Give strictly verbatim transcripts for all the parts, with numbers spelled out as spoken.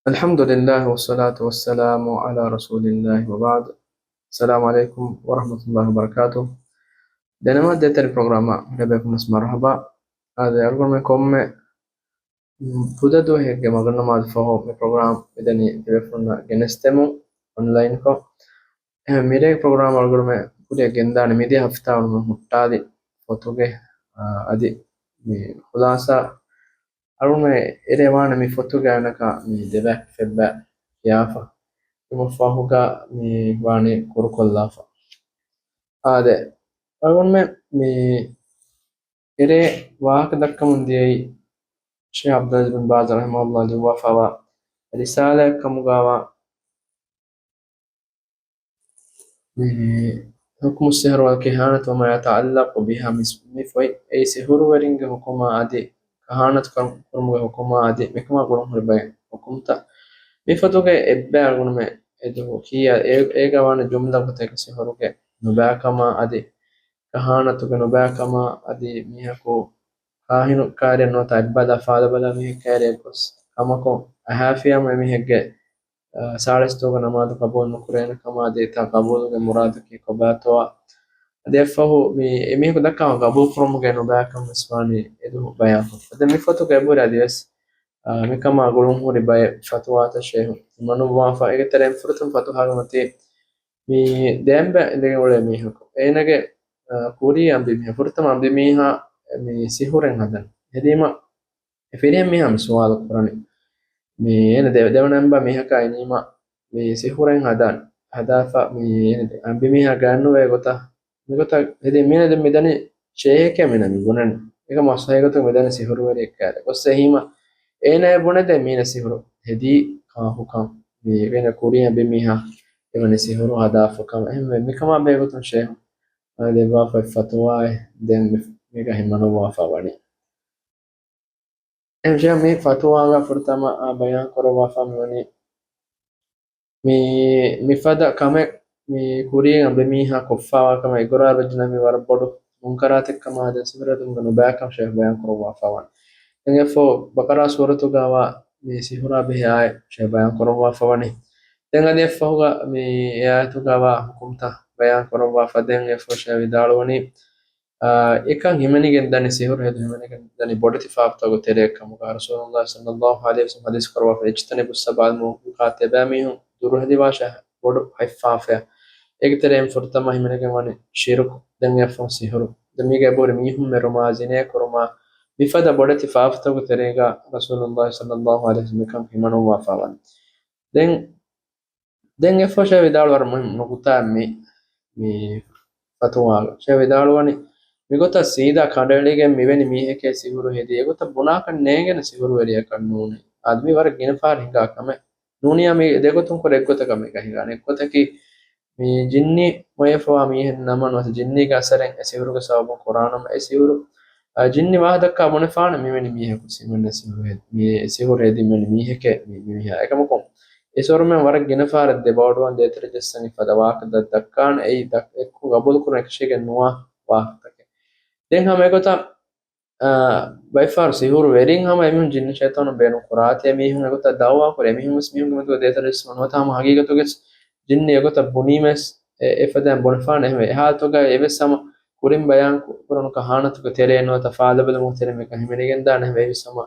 الحمد لله والصلاة والسلام على رسول الله وبعد. السلام عليكم ورحمة الله وبركاته. ދެނަމަ ދޭތެރެ ޕްރޮގްރާމަށް ހުރެބޭފުނަސް މަރުހަބާ. އާދެ، އަޅުގަނޑުމެން ކޮންމެ ފުދަ ދުވަހެއްގެ މަގުނަމާދު ފަހު މި ޕްރޮގްރާމް މިދަނީ ދެބޭފުންނަށް ގެނެސްދެމުން އޮންލައިންކޮށް. އެހެން މިރޭގެ ޕްރޮގްރާމް އަޅުގަނޑުމެން ކުރިއަށް ގެންދާނެ މިދިޔަ ހަފްތާ އަޅުގަނޑުމެން ހުއްޓާލި ފޮތުގެ، އާ، އަދި މި ޚުލާސާ އަޅުގަނޑުމެން އެރޭ ވާނެ މި ފޮތުގެ އަނަކާ މި ދެބައި ފެއްބައި ކިޔާފަ. އެމަ ފަހުގަ މި ވާނީ ކުރުކޮށްލާފަ. އާދެ، އަޅުގަނޑުމެން މި އެރޭ ވާހަކަ ދައްކަމުން ދިޔައީ ޝޭޚް ޢަބްދުލްޢަޒީޒް ބިން ބާޒް ރަޙިމަހުﷲ ލިޔުއްވާފައިވާ ރިސާލައެއް ކަމުގައިވާ މި ޙުކުމުއްސިޙްރު ވަލްކަހާނަތު ވަމާ ޔަތަޢައްލަޤު ބިހާ މި، މި ފޮތް އެއީ ސިޙުރުވެރިންގެ ޙުކުމާ އަދި ކަހާނަތު ކަ، ކުރުމުގެ ޙުކުމާ އަދި މިކަމާ ގުޅުންހުރި ބައެއް ޙުކުމްތައް. މި ފޮތުގެ އެއްބައި އަޅުގަނޑުމެން އެދު ކިޔާ، އޭ، އޭގަ ވާނެ ޖުމްލަ ގޮތެއްގަ ސިޙުރުގެ ނުބައިކަމާ އަދި ކަހާނަތުގެ ނުބައިކަމާ އަދި މީހަކު ކާހިނު ކާރިއަށް ނުވަތަ އަތްބަލާ ފާދަބަލާ މީހެއް ކައިރިއަށް ގޮސް ކަމަކު އަހާފިޔަމަ އެމީހެއްގެ، އާ، ސާޅީސް ދުވަހުގެ ނަމާދު ޤަބޫލު ނުކުރޭނެ ކަމާ އަދި އެތާ ޤަބޫލުގެ މުރާދަކީ ކޮބާތޯއާ އަދި އެއަށްފަހު މި އެމީހަކު ދައްކާ ޤަބޫލު ކުރުމުގެ ނުބައިކަން ވެސް ވާނީ އެދު ބަޔާންކޮށްފަ. ދެން މި ފޮތުގެ އެބުރި އަދިވެސް، އާ، މިކަމާ ގުޅުންހުރި ބައެއް ފަތުވާތައް ޝޭހު ހިމަނުއްވާފަ. އޭގެ ތެރެއިން ފުރަތަމަ ފަތުވާގެ މަތީ މި ދެއަނބެ އިނދެގެން އުޅޭ މީހަކު އޭނަގެ، އާ، ކުރީ އަނބިމީހާ، ފުރަތަމަ އަނބިމީހާ މި ސިހުރެއް ހަދަން ހެދީމަ، އެ ފިރިހެން މީހާ މި ސުވާލު ކުރަނީ. މި އޭނަ ދެ، ދެވަނަ އަނބާ މީހަކާ އިނީމަ މި ސިހުރެއް ހަދަން ހަދާފަ، މި އޭނަ އަނބިމީހާ ގާތްނުވޭ ގޮތަށް މިގޮތަށް ހެދީ މީނަ ދެން މިދަނީ ޝޭހެކޭ މީނަ މި ބުނަނީ. އެކަމަ ޞަޙީޙުގޮތުން މިދަނީ ސިހުރުވެރިއެއް ކައިރި. ގޮއްސަ އެހީމަ އޭނައޭ ބުނެދޭ މީނަ ސިހުރު ހެދީ ކާކުކަން. މި އޭނަ ކުރިޔަށް ބިމީހާ އެވަނީ ސިހުރު ހަދާފަކަމަށް. އެހެންވެ މިކަމާ ބެހޭގޮތުން ޝޭހު ދެއްވާފައި ފަތުވާއެއް ދެން މި، މީގަ ހިމަނުއްވާފަ ވަނީ. އެހެން ޝޭހު މި ފަތުވާގަ ފުރަތަމަ އާ ބަޔާން ކުރައްވާފަ މިވަނީ މި، މިފަދަ ކަމެއް މި ކުރީގަ އަނބިމީހާ ކޮށްފާވާ ކަމަށް އިގުރާރު ވެއްޖެނަމަ މި ވަރަށް ބޮޑު މުންކަރާތެއް ކަމާ ދެން ސިހުރު ހެދުމުގެ ނުބައިކަން ޝޭހު ބަޔާން ކުރައްވާފަ ވަން. ދެން އެއަށްފަހު ބަޤަރާ ސޫރަތުގައިވާ މި ސިހުރާ ބެހޭ އާޔަތް ޝޭހު ބަޔާން ކުރައްވާފަ ވަނީ. ދެން އަދި އެއަށްފަހުގަ މި އެ އާޔަތުގައިވާ ޙުކުމްތައް ބަޔާން ކުރައްވާފަ ދެން އެއަށްފަހު ޝޭހު ވިދާޅުވަނީ، އާ، އެކަން ހިމެނިގެން ދަނީ، ސިހުރު ހެދުން ހިމެނިގެން ދަނީ ބޮޑެތި ފާފަތަކުގެ ތެރެއަކަށް ކަމުގަ ރަސޫލުﷲ ޞައްލަﷲ ޢަލައިހި ވަސައްލަމަ ޙަދީޘް ކުރައްވާފަ، اجتنبوا السبع الموبقات، އެބައިމީހުން ދުރުހެލިވާށޭ ބޮޑު ހަތް ފާފަޔަށް. އޭގެ ތެރެއިން ފުރަތަމަ ހިމެނިގެން ވަނީ ޝިރުކު، ދެން އެއަށްފަހު ސިހުރު. ދެން މީގަ އެބަހުރި މީހުން މެރުމާ، ޒިނޭ ކުރުމާ، މިފަދަ ބޮޑެތި ފާފަތަކުގެ ތެރޭގަ ރަސޫލުﷲ ޞައްލަﷲ ޢަލައިހި ވަސައްލަމަ މިކަން ހިމަނުއްވާފަ ވަނީ. ދެން ދެން އެއަށްފަހު ޝޭހު ވިދާޅުވި ވަރަށް މުހިއްމު ނުކުތާއެއް މި، މި ފަތުވާގަ. ޝޭހު ވިދާޅުވަނީ، މިގޮތަށް ސީދާ ކަނޑައެޅިގެން މިވެނި މީހެކޭ ސިހުރު ހެދީ، އެގޮތަށް ބުނާކަށް ނޭނގޭނެ ސިހުރުވެރިޔަކަށް ނޫނީ. އާދެ، މީ ވަރަށް ގިނަ ފަހަރު ހިނގާ ކަމެއް. ނޫނިއްޔާ މީ ދެގޮތުން ކުރެ އެއްގޮތަކަށް މީގަ ހިނގާނެ. އެއްގޮތަކީ، މި ޖިންނި މޮޔަފަވާ މީހެއް ނަމަ ނުވަތަ ޖިންނީގެ އަސަރެއް އެ ސިހުރުގެ ސަބަބުން ކުރާނަމަ، އެ ސިހުރު އާ، ޖިންނި ވާހަކަ ދައްކާ ބުނެފާނެ މިވެނި މީހަކު ސި، މި ސިހުރު ހެ، މި ސިހުރު ހެދި މިވެނި މީހެކޭ މި، މި މީހާ. އެކަމަކު، އެ ސިހުރުމެން ވަރަށް ގިނަ ފަހަރަށް ދެބައޮޑުވަން ދޭތެރެ ޖައްސަން އެފަދަ ވާހަކަ ދައް، ދައްކާނެ. އެއީ ދަ، އެއްކޮށް ގަބޫލު ކުރުން އެކަށީގެން ނުވާ ވާހަކަތަކެއް. ދެން ހަމަ އެގޮތަށް، އާ، ބައެއް ފަހަރު ސިހުރު ވެރިން ހަމަ އެމީހުން ޖިންނި ޝައިޠާނުން ބޭނުން ކުރާތީ އެމީހުން އެގޮތަށް ދައުވާ ކުރޭ. އެމީހުން ވެސް މީހުންގެ މެދުގަ ދޭތެރެ ޖައްސަން ނުވަތަ ހަމަ ހަގީގަތުގަ ޖިންނި އެގޮތަށް ބުނީމަސް އެ، އެފަދައިން ބުނެފާނެ. އެހެންވެ، އެ ހާލަތުގައި އެވެސް ހަމަ ކުރިން ބަޔާން ކު، ކުރުނު ކަހާނަތުގެ ތެރެއިން ނުވަތަ ފާލަބެލުމުގެ ތެރެއިން މިކަން ހިމެނިގެންދާނެ. އެހެންވެ، އެވެސް ހަމަ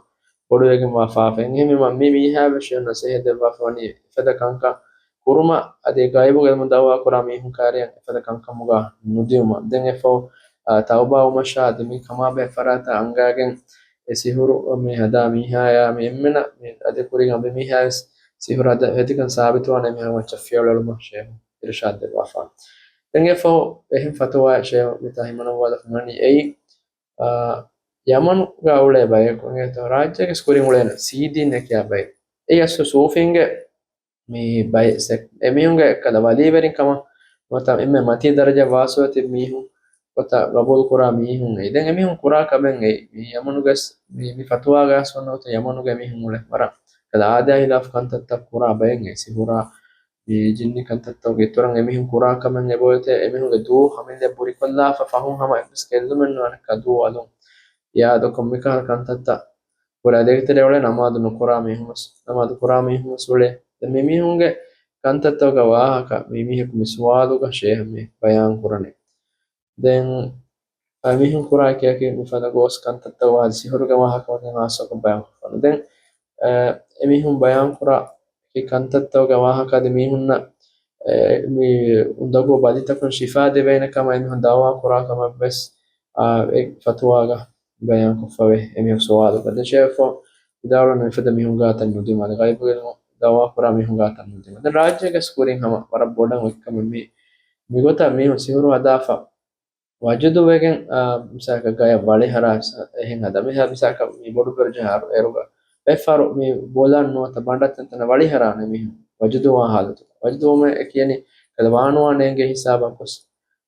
ބޮޑުވެގެންވާ ފާފައެއް. އެހެންވީމަ، މި މީހާ ވެސް ޝޭހު ނަސޭހަތް ދެއްވާފަ ވަނީ އެފަދަ ކަންކަން ކުރުމަށް އަދި ގައިބުގެ އިލްމު ދައުވާ ކުރާ މީހުން ކާރިއަށް އެފަދަ ކަންކަމުގަ ނުދިއުމަށް. ދެން އެއަށްފަހު، އާ، ތައުބާވުމަށާ އަދި މި ކަމާބެހޭ ފަރާތަށް އަންގައިގެން އެ ސިހުރު މި ހަދާ މީހާޔާ މި އެންމެނަށް މި އަދި ކުރިން އަނބި މީހާވެސް ސިހުރު ހަދާ ހެދިކަން ސާބިތުވާނެ މިހާރު މައްޗަށް ފިޔަވަޅުއެޅުމަށް ޝޭހު އިރުޝާދު ދެއްވާފާނެ. ދެން އެއަށްފަހު އެހެން ފަތުވާއެއް ޝޭހު މިތާ ހިމަނައްވާލަފަ މިވަނީ އެއީ، އާ، ޔަމަނުގަ އުޅޭ ބަޔަކު އެނގޭތޯ ރާއްޖޭގެ ކުރިން އުޅޭނެ ސީދީން ނެކިޔާ ބައެއް. އެ އަސްލު ސޫފީންގެ މި ބައެއް ސެކް، އެމީހުންގެ އެއްކަލަ ވަލީވެރިން ކަމަށް ނުވަތަ އެންމެ މަތީ ދަރަޖަ ވާސުވެތި މީހުން ގޮތަށް ގަބޫލު ކުރާ މީހުން އެއީ. ދެން އެމީހުން ކުރާ ކަމެއް އެއީ. މި ޔަމަނުގެ ސް، މި، މި ފަތުވާގަ އަސްލު ވަންނަ ގޮތަށް ޔަމަނުގެ މީހުން އުޅެ ވަރަށް އާދަޔާ ހިލާފު ކަންތައްތައް ކުރާ ބައެއް އެއީ. ސިހުރާ މި ޖިންނި ކަންތައްތަކުގެ އިތުރަށް އެމީހުން ކުރާ ކަމެއް އެބައޮތޭ އެމީހުންގެ ދޫ ހަމައެއް ބުރިކޮށްލާފަ ފަހުން ހަމަ އެއްވެސް ގެއްލުމެއް ނުވާނެ އަނެއްކާ ދޫ އަލުން ޔާދުކޮށް މިކަހަލަ ކަންތައްތައް ކުރާ ދޭގެ ތެރޭ އުޅޭ ނަމާދު ނުކުރާ މީހުން ވެސް، ނަމާދު ކުރާ މީހުން ވެސް އުޅޭ. ދެން މި މީހުންގެ ކަންތައްތަކުގެ ވާހަކަ މި މީހަކު މި ސުވާލުގަ ޝޭހަށް މި ބަޔާން ކުރަނީ. ދެން އަ، މީހުން ކުރާ ކިޔަކީ މިފަދަ ގޯސް ކަންތައްތައް ވާ ސިހުރުގެ ވާހަކަ ވަކިން ހާއްސަކޮށް ބަޔާން ކޮށްފަން. ދެން އަ، އެމީހުން ބަޔާން ކުރާ ކި ކަންތައްތަކުގެ ވާހަކަ އަދި މީހުންނަށް އެ، މި އުނދަގޫ ބަލިތަކުން ޝިފާ ދެވޭނެ ކަމަށް އެމީހުން ދައުވާ ކުރާ ކަމަށް ވެސް، އާ، އެ ފަތުވާގަ ބަޔާން ކޮށްފަވޭ. އެމީހުން ސުވާލުކޮށް ދެން ޝޭޚު ވިދާޅުވަނީ މިފަދަ މީހުން ގާތަށް ނުދިމާ، އަދި ޣައިބު ޢިލްމު ދައުވާ ކުރާ މީހުން ގާތަށް ނުދިމާ. ދެން ރާއްޖޭގަސް ކުރިން ހަމަ ވަރަށް ބޮޑަށް އޮތްކަމެއް މި، މިގޮތަށް މީހުން ސިހުރު ހަދާފަ ވަޖުދުވެގެން، އާ، މިސާލަކަށް ގަޔަށް ވަޅިހަރާ އެހެން ހަދާ. މިހާ މިސާލަކަށް މި ބޮޑުބެރު ޖަހާ އޭރުގަ ބައެއް ފަހަރު މި ބޮލަށް ނުވަތަ ބަނޑަށް ތަންތަނަށް ވަޅިހަރާނެ މީހުން ވަޖުދުވާ ހާލަތު. ވަޖުދުވުމަށް އެ ކިޔަނީ ކަލަ ވާނުވާ ނޭނގޭ ހިސާބަށް ގޮސް.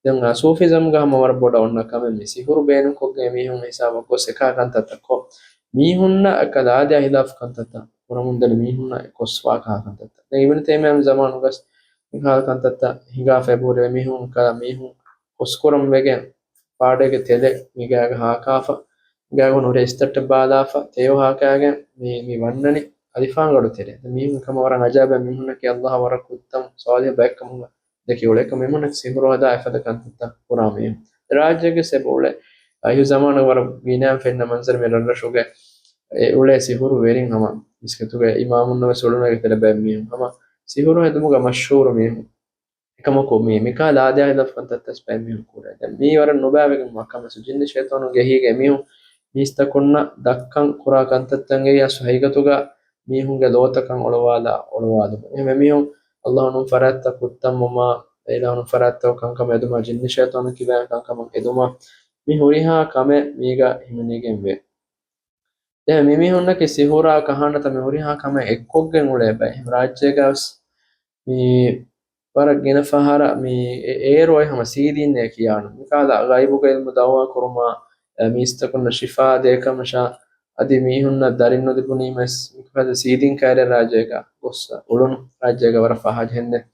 ދެން އާ ސޫފިޒަމްގަ ހަމަ ވަރަށް ބޮޑަށް އޮންނަ ކަމެއް މި ސިހުރު ބޭނުންކޮށްގެން މީހުން ހިސާބަށް ގޮސް އެކާ ކަންތައްތައް ކޮށް، މީހުންނަށް އެކަލަ އާދަޔާ ހިލާފު ކަންތައްތައް ކުރަމުންދަނީ މީހުންނަށް ކޮށްފާ ކަހަލަ ކަންތައްތައް. ދެން އިބްނު ތައިމިއްޔާ ޒަމާނުގަސް މިކަހަލަ ކަންތައްތައް ހިނގާފަ އެބަހުރި މީހުން ކަލަ މީހުން ކޮސްކުރަން ވެގެން ފާޑެއްގެ ތެލެއް މިގާގަ ހާކާފަ، ގާގަ ހުރި އިސްތައްޓެއް ބާލާފަ، ތެޔޮ ހާކާގެން މި، މި ވަންނަނީ އަލިފާންގަޑު ތެރޭ. ދެން މީހުން ކަމަށް ވަރަށް އަޖާބެއް މީހުންނަކީ އައްލާހަށް ވަރަށް ކުއްތަން ސޯލިހު ބައެއްކަމުގަ ދެކި އުޅޭކަ މީހުންނަކީ ސިހުރު ހަދާ އެފަދަ ކަންތައްތައް ކުރާ މީހުން. ރާއްޖޭގެ ސެބަ އުޅޭ އައިހު ޒަމާނުގެ ވަރަށް ގިނައިން ފެންނަ މަންޒަރު މި ރަށްރަށުގެ އެ އުޅޭ ސިހުރު ވެރިން ހަމަ މިސްކިތުގެ އިމާމުންނަށް ވެސް އުޅުނު އޭގެ ތެރޭ ބައެއް މީހުން ހަމަ ސިހުރު ހެދުމުގަ މަޝްހޫރު މީހުން. އެކަމަކު މީ މިކާ ލާދެއާ ހިލާފު ކަންތައްތައް ބައެއް މީހުން ކުރޭ. ދެން މީ ވަރަށް ނުބައިވެގެންވާ ކަމެއް. ޖިންނި ޝައިޠާނުން ގެހީގެ މީހުން މީސްތަކުންނަށް ދައްކަން ކުރާ ކަންތައްތައް އެއީ އަސްލު ހަގީގަތުގަ މީހުންގެ ލޯތަކަށް އޮޅުވާލާ އޮޅުވާލުމުން. އެހެންވެ މީހުން އައްލާހު ނޫން ފަރާތްތައް ކުއްތަންވުމާ، އިލާހު ނޫން ފަރާތްތަކު ކަންކަމަށް އެދުމާ، ޖިންނި ޝައިޠާނުން ކިބައިން ކަންކަމަށް އެދުމާ، މި ހުރިހާ ކަމެއް މީގަ ހިމެނިގެން ވޭ. ދެން މި މީހުންނަކީ ސިހުރާ ކަހާނަތަ މި ހުރިހާ ކަމެއް އެއްކޮށްގެން އުޅޭ ބައެއް. އެހެން ރާއްޖޭގަ ވެސް މި ވަރަށް ގިނަ ފަހަރަށް މި އެ-، އޭރު އޮތް ހަމަ ސީދީންނޭ ކިޔާނު. މިކަހަލަ ޣައިބުގެ ޢިލްމު ދައުވާ ކުރުމާ، އެ، މީސްތަކުންނަށް ޝިފާ ދޭ ކަމަށާ، އަދި މީހުންނަށް ދަރިން ނުލިބުނީމަވެސް މިކަހަލަ ސީދީން ކައިރިއަށް ރާއްޖޭގަ ގޮއްސަ އުޅުނު. ރާއްޖޭގަ ވަރަށް ފަހަ ޖެހެންދެން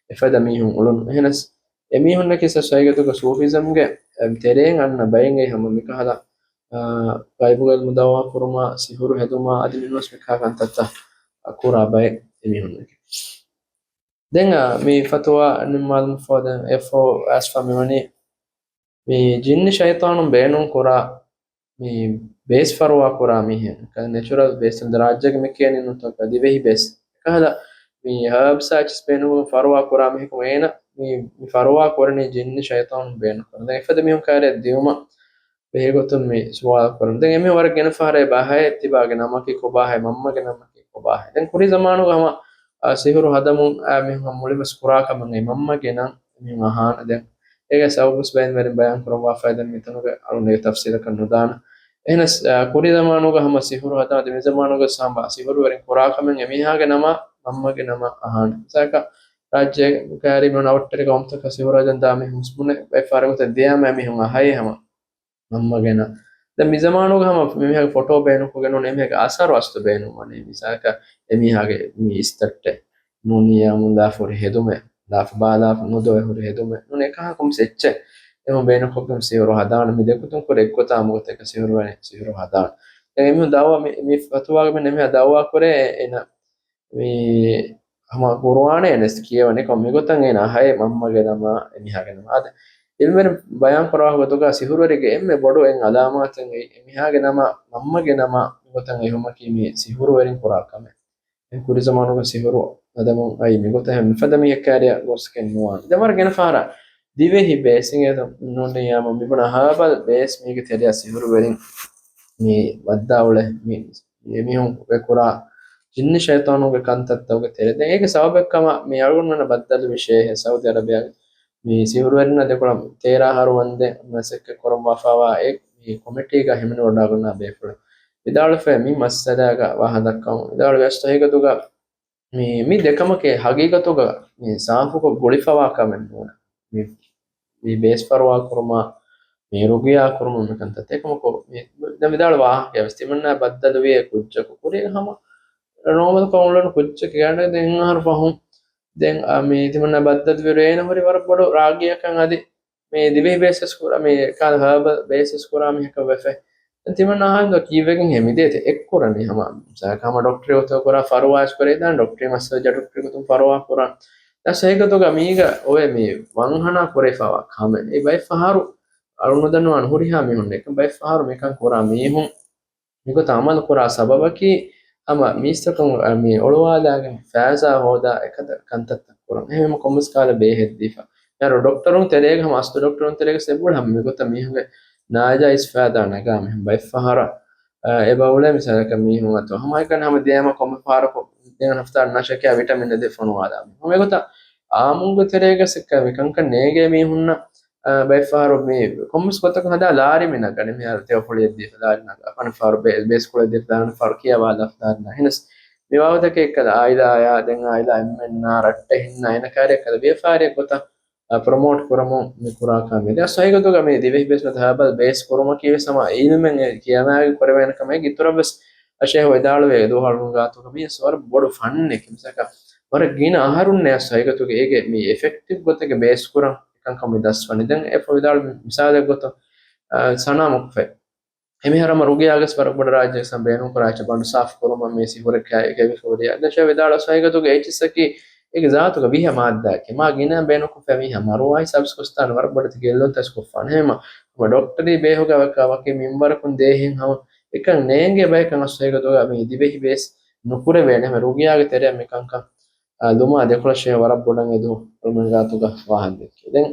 އެފަދަ މީހުން އުޅުނު. އެހެނަސް އެމީހުންނަކީ ސަސް ހަގީގަތުގަ ސޫފިޒަމްގެ، އެ، ތެރެއިން އަންނަ ބައެއް އެއީ ހަމަ މިކަހަލަ، އާ، ޣައިބުގެ ޢިލްމު ދައުވާ ކުރުމާ، ސިހުރު ހެދުމާ، އަދި މިންވެސް މިކަހަލަ ކަންތައްތައް ކުރާ ބައެއް އެމީހުންނަކީ. ދެން، އާ، މި ފަތުވާ ނިންމާލުމަށްފަހު ދެން އެއަށްފަހު އައިސްފަ މިވަނީ މި ޖިންނި ޝައިޠާނުން ބޭނުން ކުރާ މި ބޭސް ފަރުވާ ކުރާ މީހެއް. ނެޗުރަލް ބޭސް ދަރާއްޖޭގެ މި ކިޔަނީ ނުތަކަ ދިވެހި ބޭސް. އެކަހަލަ މި ހާބްސް އާ ޗިސް ބޭނުން ފަރުވާ ކުރާ މީހަކު އޭނަ މި، މި ފަރުވާ ކުރަނީ ޖިންނި ޝައިޠާނުން ބޭނުން ކުރަން. ދެން އެފަދަ މީހުން ކައިރިއަށް ދިއުމަށް ބެހޭގޮތުން މި ސުވާލު ކުރަން. ދެން އެމީހުން ވަރަށް ގިނަ ފަހަރެއް ބަހައެއް ތިބާގެ ނަމަކީ ކޮބާހޭ، މަންމަގެ ނަމަކީ ކޮބާހޭ. ދެން ކުރީ ޒަމާނުގަ ހަމަ، އާ، ސިހުރު ހަދަމުން އާ މީހުން ހަމަ މުޅިންވެސް ކުރާ ކަމަށް އެ މަންމަގެ ނަން މީހުން އަހާނެ. ދެން އޭގެ ސަބަބުވެސް ބައިންވެރިން ބަޔާން ކުރައްވާފައި ދެން މިތަނުގެ އަޅުން އޭގެ ތަފްސީލަކަށް ނުދާނަން. އެހެނަސް، އާ، ކުރީ ޒަމާނުގަ ހަމަ ސިހުރު ހަދާ ދެން މި ޒަމާނުގަ ސާމާ ސިހުރުވެރިން ކުރާ ކަމެއް އެމީހާގެ ނަމާ މަންމަގެ ނަމަށް އަހާނެ. މިސާލަކަށް ރާއްޖޭގެ ކައިރި މި އޮންނަ އޮށްޓަރިކަ ގައުމުތަކަށް ސިހުރު ހަދަން ދާ މީހުން ހުސްބުނެ ބައެއް ފަހަރަކު ދިޔާމަ އެމީހުން އަހައޭ ހަމަ މަންމަގެ ނަން. ދެން މި ޒަމާނުގަ ހަމަ މި މީހާގެ ފޮޓޯ ބޭނުންކޮށްގެން ނޫން އެމީހާގެ އަސަރު އަސްލު ބޭނުންވަނީ. މިސާލަކަށް އެމީހާގެ މި އިސްތައްޓެއް ނޫނީ އާ މުންދާފަ ހުރި ހެދުމެއް، ލާފަ ބާލާފަ ނުދޮވެ ހުރި ހެދުމެއް ނޫން އެކަހަލަ ކޮންމެސް އެއްޗެއް އެހުން ބޭނުންކޮށްގެން ސިހުރު ހަދާނެ. މި ދެގޮތުން ކުރެ އެއްގޮތާ ހަމަ ގޮތަކަށް ސިހުރުވެރިން ސިހުރު ހަދާނެ. ދެން އެމީހުން ދައުވާ މި، މި ފަތުވާގެ މި އެމީހާ ދައުވާ ކުރޭ އޭނަ މި ހަމަ ޤުރުއާނެއް ނެސް ކިޔަވަނިކޮށް މިގޮތަށް އޭނަ އަހައޭ މަންމަގެ ނަމާ އެމީހާގެ ނަމާ. އާދެ، ޢިލްމުވެރިން ބަޔާން ކުރާ ގޮތުގަ ސިހުރުވެރިގެ އެންމެ ބޮޑު އެއް އަލާމާތެއް އެއީ އެމީހާގެ ނަމާ މަންމަގެ ނަމާ މިގޮތަށް އެހުމަކީ މި ސިހުރުވެރިން ކުރާ ކަމެއް. އެ ކުރި ޒަމާނުގަ ސިހުރު ހަދަމުން އައި މިގޮތަށް މިފަދަ މީހެއް ކައިރިއަށް ގޮސްގެން ނުވާނެ. ދެން ވަރަށް ގިނަ ފަހަރަށް ދިވެހި ބޭސް އިނގޭތޯ ނޫނީ އާ މިބުނާ ހާބަލް ބޭސް މީގެ ތެރެއަށް ސިހުރުވެރިން މި ވައްދާ އުޅޭ މި އެމީހުން އެ ކުރާ ޖިންނި ޝައިޠާނުގެ ކަންތައްތަކުގެ ތެރެ. ދެން އޭގެ ސަބަބެއްކަމަށް މި އަޅުގަނޑުމެންނަށް ބައްދަލުވި ޝޭހެއް ސައުދި އަރަބިޔާގެ މި ސިހުރުވެރިންނާ ދެކޮޅަށް ތޭރަ އަހަރު ވަންދެން މަސައްކަތް ކުރައްވާފައިވާ އެ މި ކޮމިޓީގަ ހިމެނިވަޑައިގަންނަ ބޭފުޅެއް ވިދާޅުވެފައި މި މައްސަލާގަ ވާހަކަ ދައްކަމުން ވިދާޅުވި އަސްލު ހަގީގަތުގަ މި، މި ދެކަމަކީ ހަގީގަތުގަ މި ސާފުކޮށް ގުޅިފަވާ ކަމެއް ނޫން. މި، މި ބޭސް ފަރުވާ ކުރުމާ، މި ރުގިޔާ ކުރުމުން މި ކަންތައް އެކަމަކު، މި، ދެން ވިދާޅު ވާހަކައެއް ވެސް ތިމަންނާ ބައްދަލުވި އެ ކުއްޖަކު ކުރިއަށް ހަމަ ނޯމަލްކޮށް އުޅުނު ކުއްޖަކީ ގާނޑެ ދެން އަހަރު ފަހުން ދެން، އާ، މި ތިމަންނާ ބައްދަލުވި ރޭނަ ހުރި ވަރަށް ބޮޑު ރާގީއަކަށް އަދި މި ދިވެހި ބޭސް ކުރާ، މި ކާ ހާބަލް ބޭސް ކުރާ މީހަކަށް ވެފަ. ދެން ތިމަންނާ ހާމިދު ކީއްވެގެން ހޭ މިދޭތެ އެއްކުރަނީ؟ ހަމަ މިސާލަކަށް ހަމަ ޑޮކްޓަރީ ގޮތަށް ކުރާ ފަރުވާ އެސް ކުރެވިދާނެ، ޑޮކްޓަރީ މައްސަލަ ޑޮކްޓަރީ ގޮތުން ފަރުވާ ކުރާ. ދެން އަސް ހަގީގަތުގަ މީގަ އޮވޭ މި ވަންހަނާ ކުރެވިފައިވާ ކަމެއް. އެ ބައެއް ފަހަރު އަޅު ނުދަންނަވާނެ ހުރިހާ މީހުންނެއް، ބައެއް ފަހަރު މިކަން ކުރާ މީހުން މިގޮތަށް އަމަލު ކުރާ ސަބަބަކީ ހަމަ މީސްތަކުން މި އޮޅުވާލާގެން ފައިސާ ހޯދާ އެކަތަ ކަންތައްތައް ކުރަން. އެހެން ކޮންމެސް ކަހަލަ ބޭހެއް ދީފަ. މިހާރު ޑޮކްޓަރުން ތެރޭގަ ހަމަ އަސްލު ޑޮކްޓަރުން ތެރޭގަ އެބަހުރި ހަމަ މިގޮތަށް މީހުންގެ ނާޖާއިޒް ފައިދާ ނަގާ މީހުން ބައެއް ފަހަރަށް، އާ، އެބަ އުޅޭ މިސާލަކަށް މީހުން އަތު ހަމައެކަނި ހަމަ ދިޔައިމަ ކޮންމެ ފަހަރަކު ދެން ހަފްތާ ނަށެކޭ ވިޓަމިން އެދި ފޮނުވާލާ މީހުން. އެގޮތަށް އާއްމުންގެ ތެރޭގަ ސިއްކަ މިކަންކަން ނޭނގޭ މީހުންނަށް، އާ، ބައެއް ފަހަރު މި ކޮންމެސް ގޮތަކުން ހަދާ ލާރި މި ނަގަނީ. މިހާރު ތެޔޮފުޅިއެއް ދީފަ ލާރި ނަގާ. އަނެއް ފަހަރު ބޭ-، ބޭސްކުޅެއް ދީފަ ލާރި ފަހަރު ކިޔަވާލާފަ ލާރި ނަގާ. އެހެނަސް މި ވާހަކަތަކެއް އެއްކަލަ އާއިލާއާ، ދެން އާއިލާ އެންމެންނާ ރައްޓެހިންނާ އޭނަ ކާރިއަށް ކަލަ ވިޔަފާރިއެއް ގޮތަށް، އާ، ޕްރޮމޯޓް ކުރަމުން މި ކުރާ ކަމެއް. ދެން އަސް ހަގީގަތުގަ މި ދިވެހި ބޭސްމަތި ހާބަލް ބޭސް ކުރުމަކީ ވެސް ހަމަ އިލްމެއް ކިޔަމާގެ ކުރެވޭނެ ކަމެއް. އިތުރަށް ވެސް އަށޭ ވިދާޅުވޭ ދުވަހަޅުން ގާތުގަ މީ ވަރަށް ބޮޑު ފަންނެކޭ. މިސާލަކަށް ވަރަށް ގިނަ އަހަރުންނޭ އަސް ހަގީގަތުގަ އޭގެ މި އެފެކްޓިވް ގޮތެއްގެ ބޭސް ކުރަން ކަންކަން މި ދަސްވަނީ. ދެން އެ ވިދާޅު މިސާލެއް ގޮތުން، އާ، ސަނާ މުކުފެ. އެމިހާރު ހަމަ ރުގިޔާގަސް ވަރަށް ބޮޑަށް ރާއްޖޭގަސް ބޭނުން ކުރާ އެއްޗެއް ބަނޑު ސާފު ކުރުމަށް މި ސިހުރެއް ކެ-، ކެވިފަ ހުރި. ދެން އަށޭ ވިދާޅު އަސް ހަގީގަތުގަ އެއްޗިއްސަކީ އޭގެ ޒާތުގަ ވިހަ މާއްދާއެކޭ. މާ ގިނަ ބޭނުންކޮށްފަ މީހާ މަރުވާހިސާބުސް ކޮސްތާނެ ވަރަށް ބޮޑެތި ގެއްލުންތައް ކޮށްފާނެ. ހަމަ ޑޮކްޓަރީ ބޭހުގަ ވަކި މިންވަރަކުން ދޭހެން ހަމަ އެކަން ނޭނގޭ ބަޔަކަށް އަސް ހަގީގަތުގަ މި ދިވެހި ބޭސް ނުކުރެވޭނެ. ހަމަ ރުގިޔާގެ ތެރެއަށް މިކަންކަން އާ، ލުމާ ދެކޮޅަށޭ ވަރަށް ބޮޑަށް އެދު ރުމެން ގާތުގަ ވާހަންދެއްކި. ދެން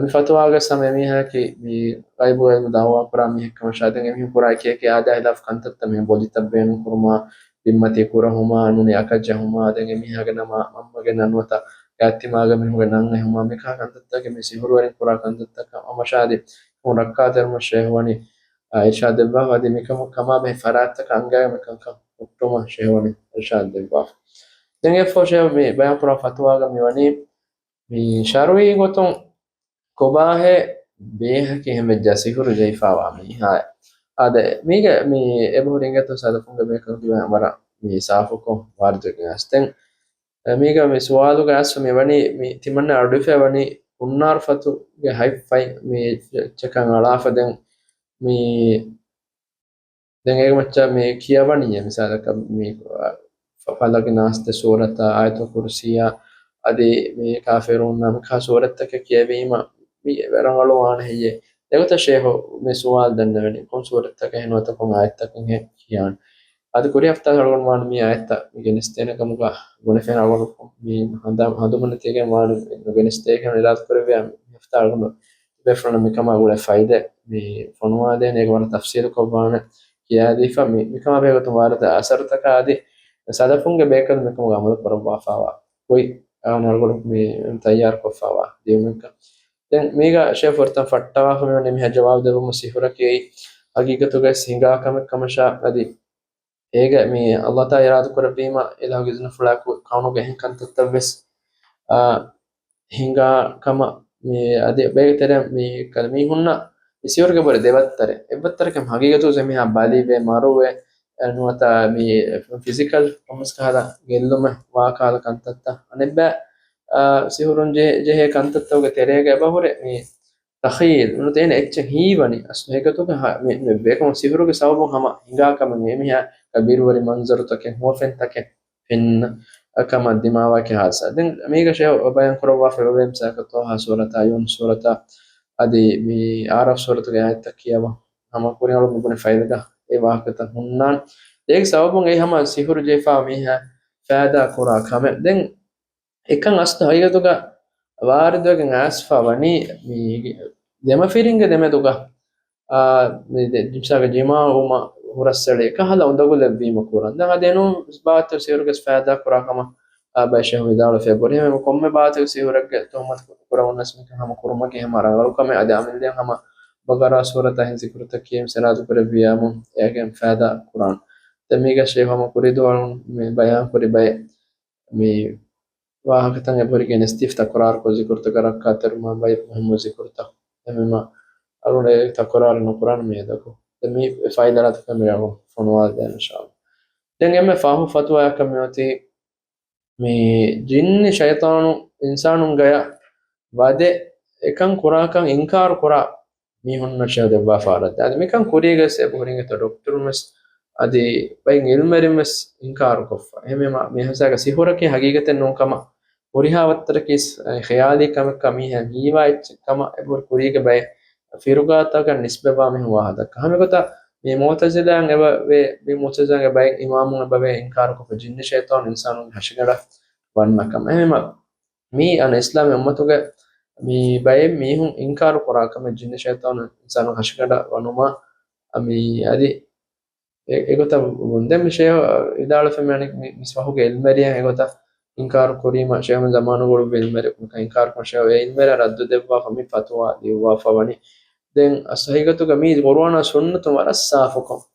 މި ފަތުވާގަސް ހަމަ އެމީހަކީ މި ޣައިބު ޢިލްމު ދަޢުވާ ކުރާ މީހެއް ކަމަށާ، ދެން އެމީހުން ކުރާ އެކި އެކި އާދާ ހިލާފު ކަންތައްތައް މި ބޮލިތައް ބޭނުން ކުރުމާ، ބިންމަތީ ކުރަހުމާ، ނޫނީ އަކަށް ޖެހުމާ، ދެން އެމީހާގެ ނަމާ މަންމަގެ ނަން ނުވަތަ ގާތްތިމާގެ މީހުންގެ ނަން އެހުމާ، މިކަހަލަ ކަންތައްތަކެއް މި ސިހުރުވެރިން ކުރާ ކަންތައްތަކަށް ކަމަށާ އަދި ރައްކާތެރިވުމަށް ޝޭހު ވަނީ، އާ، އިރްޝާދު ދެއްވާފަ އަދި މިކަމު ކަމާބެހޭ ފަރާތްތަކަށް އަންގައިގެން މިކަންކަން ހުއްޓުމަށް ޝޭހު ވަނީ އިރްޝާދު ދެއްވާފަ. ދެން އެއަށްފަހު ޝޭހު މި ބަޔާން ކުރާ ފަތުވާގަ މި ވަނީ މި ޝަރުޢީ ގޮތުން ކޮބާހޭ ބޭހަކީ ހެންވެއްޖާ ސިހުރު ޖެހިފައިވާ މީހާއެއް. އާދެ، މީގެ މި އެބަހުރި އިނގޭތޯ ސަލަފުންގެ ބޭކަލުން ތިބެ ވަރަށް މި ސާފުކޮށް ވާރިދުވެގެން އައިސް. ދެން މީގަ މި ސުވާލުގަ އައިސް މި ވަނީ މި ތިމަންނަ އަޑުއިފައި ވަނީ ހުންނާރު ފަތުގެ ހަތް ފަތް މި އެއްޗަކަށް އަޅާފަ ދެން މި ދެން އޭގެ މައްޗަށް މި ކިޔަވަނީ މިސާލަކަށް މި ފަ-، ފަލަގި ނާސް ދެ ސޫރަތާ، އާޔަތުލް ކުރުސީއާ، އަދި މި ކާފިރޫން ނަމަކާ ސޫރަތްތަކެއް ކިޔެވީމަ މި ރަނގަޅުވާނެ ހެއްޔޭ؟ އެގޮތަށް ޝޭހު މި ސުވާލު ދަންނަވަނީ ކޮން ސޫރަތްތަކެއް ނުވަތަ ކޮން އާޔަތްތަކެއް ކިޔާން. އަދި ކުރި ހަފްތާ އަޅުގަނޑު ވާން މި އާޔަތްތައް މި ގެނެސްދޭނެ ކަމުގަ ބުނެފޭނެ އަޅުގަނޑު މި ހަނދާ-، ހަނދުމަނެތީގެން ވާން ނުގެނެސްދޭކަން އިރާދަ ކުރެއްވިޔާ މި ހަފްތާ އަޅުގަނޑު ބޭފުޅުންނަށް މިކަމާ ގުޅޭ ފައިދަ މި ފޮނުވާދޭނެ އޭގެ ވަރަށް ތަފްސީލުކޮށްވާނެ ކިޔާދީފަ މި، މިކަމާ ބެހޭގޮތުން ވާރިދު އަސަރުތަކާ އަދި ސަލަފުންގެ ބޭކަލުން މިކަމުގަ އަމަލު ކުރައްވާފައިވާ ގޮތް އަޅުގަނޑު މި ތައްޔާރުކޮށްފައިވާ ލިޔުމެއްގަ. ދެން މީގަ ޝޭހު ފުރަތަމަ ފައްޓަވާފަ މިވަނީ މިހާ ޖަވާބު ދެއްވުމުން ސިހުރަކީ އެއީ ހަގީގަތުގައި ހިނގާ ކަމެއް ކަމަށާ އަދި އޭގަ މި ﷲ ތާ އިރާދަ ކުރެއްވީމަ އިލާހުގެ އިޒުނަފުޅާއެކު ކައުނުގެ އެހެން ކަންތައްތައް ވެސް، އާ، ހިނގާ ކަމަށް މި އަދި ބޭގެ ތެރެއަށް މި ކަލަ މީހުންނަށް މި ސިހުރުގެ ބޮޑު ދެވައްތަރެއް. އެއްވައްތަރަކަށް ހަގީގަތުގައި މީހާ ބަލިވެ، މަރުވެ، އެ، ނުވަތަ މި ފިޒިކަލް ކޮންމެސް ކަހަލަ ގެއްލުމެއް ވާ ކަހަލަ ކަންތައްތައް. އަނެއްބައި، އާ، ސިހުރުން ޖެ-، ޖެހޭ ކަންތައްތަކުގެ ތެރޭގަ އެބަހުރި މި ތަޚްޔީލް ނުވަތަ އޭނަ އެއްޗެއް ހީވަނީ އަސްލު ހަގީގަތުގަ ހަ-، މި، މި ބޭކަމު ސިހުރުގެ ސަބަބުން ހަމަ ހިނގާ ކަމެއް އެމީހާ ބިރުވެރި މަންޒަރުތަކެއް، ހުވަފެންތަކެއް ފެންނަ ކަމަށް ދިމާވާކި ހާލްސާ. ދެން މީގަ ޝޭހު ބަޔާން ކުރައްވާފައި އޮވޭ މިސާލަކަށް ޠާހާ ސޫރަތާ، ޔޫނުސް ސޫރަތާ، އަދި މި އަޢުރާފް ސޫރަތުގެ އާޔަތްތައް ކިޔަވާ ހަމަ ކުރިއަޅު މި ބުނި ފައިލްގަ އެ ވާހަކަތައް ހުންނާނެ. އޭގެ ސަބަބުން އެ ހަމަ ސިހުރު ޖެހިފާ މީހާ ފައިދާ ކުރާ ކަމެއް. ދެން އެކަން އަސްލު ހަގީގަތުގަ ވާރިދުވެގެން އައިސްފަ ވަނީ މީ ދެމަފިރިންގެ ދެމެދުގަ، އާ، މި ދެ-، މިސާލަކަށް ޖިމާޢުވުމަށް ހުރަސްއެޅި އެކަހަލަ އުނދަގުލެއް ވީމަ ކުރަން. ދެން އަދި އެނޫން ބާވަތު ސިހުރުގެ ފައިދާ ކުރާ ކަމަށް، އާ، ބައެއް ޝޭހު ވިދާޅުވެފަ އެބަހުރި. ހަމަ ކޮންމެ ބާވަތެއް ސިހުރެއްގެ ތުހުމަތު ކުރަމުން ވެސް މިކަން ހަމަ ކުރުމަކީ ހަމަ ރަނގަޅު ކަމެއް. އަދި އަމިއްލައަށް ހަމަ ބަގަރާ ސޫރަތާ ހިން ޒިކުރުތައް ކިޔަން އިރާދަ ކުރެއްވިޔާމު އޭގެން ފައިދާ ކުރާނެ. ދެން މީގަ ޝޭހު ހަމަ ކުރީ ދުވަހުން މި ބަޔާން ކުރި ބައެއް މި ވާހަކަތައް އެބަހުރި ގެނެސްދީފަ ތަކުރާރުކޮށް ޒިކުރުތަކަށް ރައްކާތެރިވުމާ ބައެއް މުހިއްމު ޒިކުރުތައް. އެހެންވީމަ އަޅުގަނޑު އެ ތަކުރާރު ނުކުރާނަން މިއަދަކު. ދެން މި ފައިލަރާތަކަށް މި އަޅުގަނޑު ފޮނުވާލަދޭން އިންޝާﷲ. ދެން އެންމެ ފަހު ފަތުވާއަކަށް މިއޮތީ މި ޖިންނި ޝައިޠާނު އިންސާނުންގަޔަށް ވަދެ އެކަން ކުރާކަން އިންކާރު ކުރާ މީހުންނަށް ޝޭހު ދެއްވާފާ ރައްދެއް. އަދި މިކަން ކުރީގަސް އެބަހުރިން އެތައް ޑޮކްޓަރުން ވެސް އަދި ބައެއް އިލްމުވެރިން ވެސް އިންކާރު ކޮށްފަ. އެހެންވީމަ މި ހަމަ ސިހުރަކީ ހަގީގަތެއް ނޫން ކަމަށް ހުރިހާ ވައްތަރަކީ ސް-، ޚިޔާލީ ކަމެއްކަން މީހާ ހީވާ އެއްޗެއް ކަމަށް އެބަހުރި ކުރީގެ ބައެއް ފިރުގާތަކަށް ނިސްބަތްވާ މީހުން ވާހަކަ ދައްކާ. ހަމަ އެގޮތަށް މި މުޢުތަޒިލާއިން އެބަ ވޭ، މި މުޢުތަޒިލާގެ ބައެއް އިމާމުން އެބަ ވޭ އިންކާރު ކޮށްފަ ޖިންނި ޝައިޠާނު އިންސާނުންގެ ހަށިގަނޑަށް ވަންނަ ކަމަށް. އެހެންވީމަ މީ އަން އިސްލާމީ އުއްމަތުގެ މި ބައެއް މީހުން އިންކާރު ކުރާ ކަމެއް ޖިންނި ޝައިޠާނު އިންސާނު ހަށިގަނޑަށް ވަނުމާ މި އަދި އެ-، އެގޮތަށް ވުން. ދެން މި ޝޭހު ވިދާޅުވެފަ މިވަނީ މި، މި މިސްބާހުގެ އިލްމުވެރިޔާ އެގޮތަށް އިންކާރު ކުރީމަ ޝޭހު ޒަމާނުގަ އުޅުއްވި އިލްމުވެރި ކަން އިންކާރު ކުރުން ޝޭހު އެ އިލްމުވެރިޔާ ރައްދު ދެއްވާފަ މި ފަތުވާ ލިޔުއްވާފަ ވަނީ. ދެން އަސް ހަގީގަތުގަ މީ ޤުރުއާނާ ސުންނަތުން ވަރަށް ސާފުކޮށް،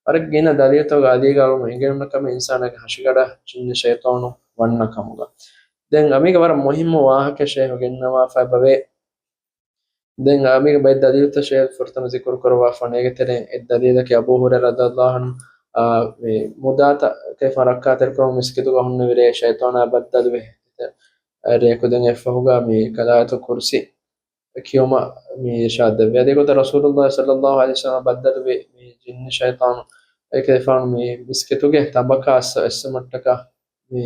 ވަރަށް ގިނަ ދަލީލުތަކުގަ އަލީގަ އަޅުމަށް އެނގެނުންނަ ކަމެއް އިންސާނާގެ ހަށިގަނޑަށް ޖިންނި ޝައިޠާނު ވަންނަ ކަމުގަ. ދެން އަމީގަ ވަރަށް މުހިއްމު ވާހަކަ ޝޭހު ގެންނަވާފަ އެބަވޭ. ދެން އަމީގަ ބައެއް ދަލީލުތައް ޝޭހު ފުރަތަމަ ޒިކުރު ކުރައްވާފަ އޭގެ ތެރެއިން އެއް ދަލީލަކީ އަބޫ ހުރައިރާ ރަޟިޔަﷲ ޢަންހު، އާ، މި މުދާތައް ކައިފާނު ރައްކާތެރިކުރަމުން މިސްކިތުގަ ހުންނެވިރޭ ޝައިޠާނާ ބައްދަލުވެ ރެއަކު. ދެން އެއްފަހުގަ މި ކަލާތު ކުރުސި ކިޔުމަށް މި އިރްޝާދް ދެއްވި. އަދި އެގޮތަށް ރަސޫލުﷲ ޞައްލަﷲ ޢަލައިހި ވަސައްލަމަ ބައްދަލުވި މި ޖިންނި ޝައިޠާނު އެކަލޭފާނު މި މިސްކިތުގެ ތަނބަކާ އައްސަ އެއްސުމަށްޓަކާ މި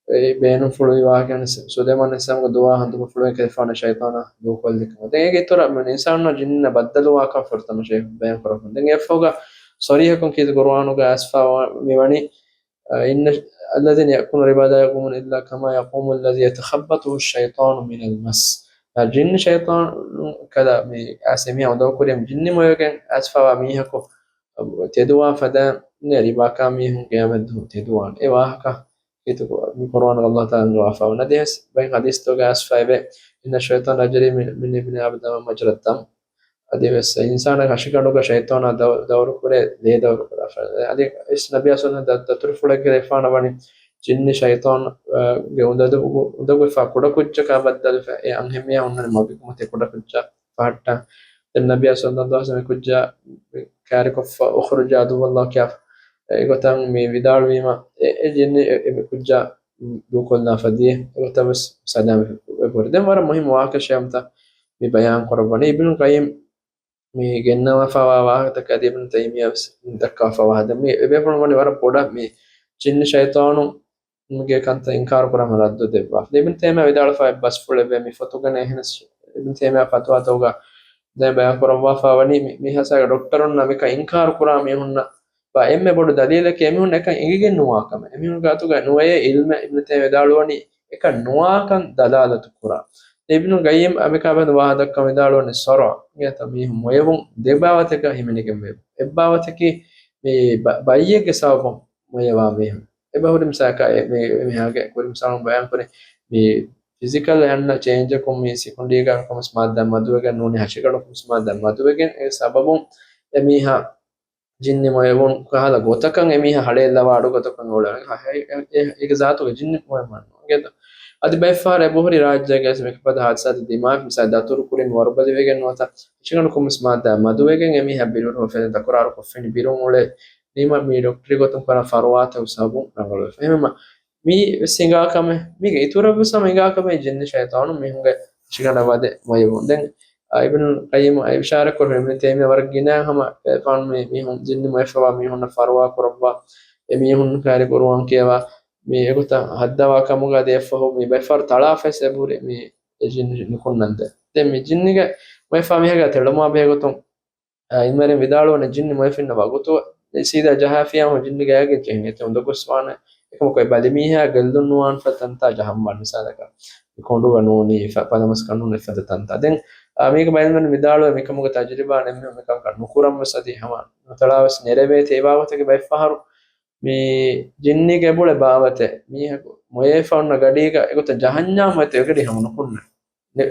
އެ ބޭނުންފުޅުވި ވާހަކަ ސުލައިމާން އަލައިހިއްސަލާމްގެ ދުޢާ ހަނދުމަފުޅުވެ ކަލޭފާނު ޝައިޠާނާ ދޫކޮށްލި ކަމަށް. ދެން އޭގެ އިތުރަށް މި އިންސާނުންނާ ޖިންނިންނާ ބައްދަލުވާކަން ފުރަތަމަ ޝޭހު ބަޔާން ކުރައްވަން. ދެން އެއްފަހުގަ ޞަރީޙަކޮށް ކީރިތި ޤުރުއާނުގަ އައިސްފަ މިވަނީ، އަ، إن الذين يأكلون الربا لا يقومون إلا كما يقوم الذي يتخبطه الشيطان من المس. އަ، ޖިންނި ޝައިޠާނު ކަލާ މި އައިސް އެމީހާ އުނދަގޫކުރި ޖިންނި މޮޔަވެގެން އައިސްފަވާ މީހަކު ތެދުވާ ފަދައިން ރިބާކާ މީހުން ޤިޔާމަތްދުވަހު ތެދުވާނެ. އެ ވާހަކަ ކީރިތި ޤުރުއާނުގަ ﷲ ތަޢާލާ އަންގަވާފަ ވަނީ. އަދިވެސް ބައެއް ޙަދީޘްތަކުގަ އައިސްފައިވޭ، إن الشيطان يجري من، من ابن آدم مجرى الدم. އަދިވެސް އިންސާނާގެ ހަށިގަނޑުގަ ޝައިޠާނާ ދައު-، ދައުރުކުރޭ، ލޭ ދައުރުކުރާ. އަދި އިސް ނަބިއްޔާ ޞައްލަﷲ ޢަލައިހި ވަސައްލަމަ ދަތުރުފުޅެއްގެ ފާނަ ވަނީ ޖިންނި ޝައިޠާން، އަ، ގެ އުނދަގޫ، އުނދަގޫވެފަ ކުޑަކުއްޖަކާ ބައްދަލުވެފަ އެ އަންހެންމީހާ ހުންނަނީ މަގުގެ ކުމަތި ކުޑަކުއްޖާ ފަހައްޓާ. ދެން ނަބިއްޔާ ޞައްލަﷲ ޢަލައިހި ވަސައްލަމަ ކުއްޖާ ކާރިކޮށްފަ، اخرج عدو الله ކިޔާ. އެގޮތަށް މި ވިދާޅުވީމަ، އެ، އެ ޖިންނި އެ، އެ ކުއްޖާ ދޫކޮށްލާފަ ދިޔަ. އެގޮތަށް ވެސް ސަލާމަތް ވެ. ދެން ވަރަށް މުހިއްމު ވާހަކަ ޝޭހު މި ބަޔާން ކުރައްވަނީ. އިބްނު ޤައްޔިމް މި ގެންނަވާފަވާ ވާހަކަތަކަށް އަދި އިބްނު ތައިމިއްޔާ ވެސް ދައްކާފަވާ ހަދަ މި އެބޭފުޅުން ވަނީ ވަރަށް ބޮޑަށް މި ޖިންނި ޝައިޠާނު ގެ ކަންތައް އިންކާރު ކުރާ ހަމަ ރައްދު ދެއްވާ. އިބްނު ތައިމިއްޔާ ވިދާޅުވާ އެއް ބަސްފުޅެއް ވޭ މި ފޮތުގަނެ. އެހެނަސް އިބްނު ތައިމިއްޔާ ފަތުވާތަކުގަ ދެން ބަޔާން ކުރައްވާފަ ވަނީ މި، މި ހަސާގެ ޑޮކްޓަރުންނަށް މިކަން އިންކާރު ކުރާ މީހުންނަށް ވާ އެންމެ ބޮޑު ދަލީލަކީ އެމީހުން އެކަން އެނގިގެން ނުވާ ކަމެއް. އެމީހުން ގާތުގަ ނުވެޔޭ ޢިލްމެއް. އިބްނު ތައިމިއްޔާ ވިދާޅުވަނީ އެކަން ނުވާކަން ދަލާލަތު ކުރާ. އިބްނު ޤައްޔިމް އަ މިކާ ބެހޭ ވާހަކަ ދައްކަން ވިދާޅުވަނީ ސޮރޯ ގޭތަ މީހުން މޮޔަވުން ދެ ބާވަތަކަށް ހިމެނިގެން ވޭ. އެއް ބާވަތަކީ މި ބަ-، ބައްޔެއްގެ ސަބަބުން މޮޔަވާ މީހުން. އެބަހުރި މިސާލަކަށް އެ މި، މިހާގެ ކުރި މިސާލުން ބަޔާން ކުރި މި ފިޒިކަލް އަންނަ ޗޭންޖަކުން މި ސިކުނޑީގަ ކޮމްސް މާއްދާ މަދުވެގެން ނޫނީ ހަށިގަނޑު ކޮމްސް މާއްދާ މަދުވެގެން އެ ސަބަބުން އެމީހާ ޖިންނި މޮޔަވުން ކަހަލަ ގޮތަކަށް އެމީހާ ހަޅޭއްލަވާ އަޑު ގޮތަކަށް އުޅެވެ. އެ، އެ، އެ، އޭގެ ޒާތުގެ ޖިންނި މޮޔަވުމެއް ނޫން. އޭގެ އަދި ބައެއް ފަހަރަށް އެބަހުރި ރާއްޖޭގެ މިކަހަލަ ހާދިސާތައް ދިމާވެ މިސާލަށް ދަތުރު ކުރިން ވަރުބަލިވެގެން ނުވަތަ ހަށިގަނޑު ކޮމްސް މާއްދާ މަދުވެގެން އެމީހާ ބިރުވެފަ ފެން ތަކުރާރު ކޮށްފިނި ބިރުން އުޅޭ ނީމަ މި ޑޮކްޓަރީ ގޮތުން ކުރާ ފަރުވާތައް ސަބަބުން ރަނގަޅުވެފަ. އެހެންވީމަ މީ ވެސް ހިނގާ ކަމެއް. މީގެ އިތުރަށް ވެސް ހަމަ ހިނގާ ކަމެއް ޖިންނި ޝައިޠާނު މީހުންގެ ހަށިގަނޑަށް ވަދެ މޮޔަވުން. ދެން، އާ، އިބްނު ޤައްޔިމް އަށް އިޝާރާތް ކުރި އިބްނު ތައިމިއްޔާ ވަރަށް ގިނަ ހަމަ އެ ފާނު މި މީހުން ޖިންނި މޮޔަފަވާ މީހުންނަށް ފަރުވާ ކުރައްވާ، އެ މީހުން ކާރި ޤުރުއާން ކިޔަވާ، މި އެގޮތަށް ހައްދަވާ ކަމުގަ ދެއްފަހު މި ބައެއް ފަހަރު ތަޅާފަސް އެބަހުރި މި އެ ޖިންނި ނުކުންނަންދެ. ދެން މި ޖިންނިގެ މޮޔަފާ މީހާގެ ތެޅުމާ ބެހޭ ގޮތުން އިލްމުވެރިން ވިދާޅުވަނީ ޖިންނި މޮޔަފިންނަ ވަގުތު ސީދާ ޖަހާފިޔާ ހުން ޖިންނި ގާގެ ޖެހެން އެތެ އުނދަގޫވެސް ވާނެ. އެކަމަކު އެ ބަލި މީހާ ގެއްލުން ނުވާންފަ ތަންތާ ޖަހަން ވާން. މިސާލަކަށް މި ކޮނޑުގަ ނޫނީ ފަ-، ފަލަމަސް ކަންނޫން އެފަދަ ތަންތާ. ދެން އާ، މީގެ ބައިންވެން ވިދާޅުވެ މިކަމުގެ ތަޖުރިބާ ނެމެ މިކަންކަން ނުކުރަން ވެސް އަދި ހަމަ ނުތަޅާ ވެސް ނެރެވޭތެ. އެ ބާވަތަކީ ބައެއް ފަހަރު މި ޖިންނީގެ އެބުޅެ ބާވަތެއް މީހަކު މޮޔަފަ އޮންނަ ގަޑީގަ އެގޮތަށް ޖަހަންޏާ މޮޔަތެ އެގަޑީ ހަމަ ނުކުންނަ.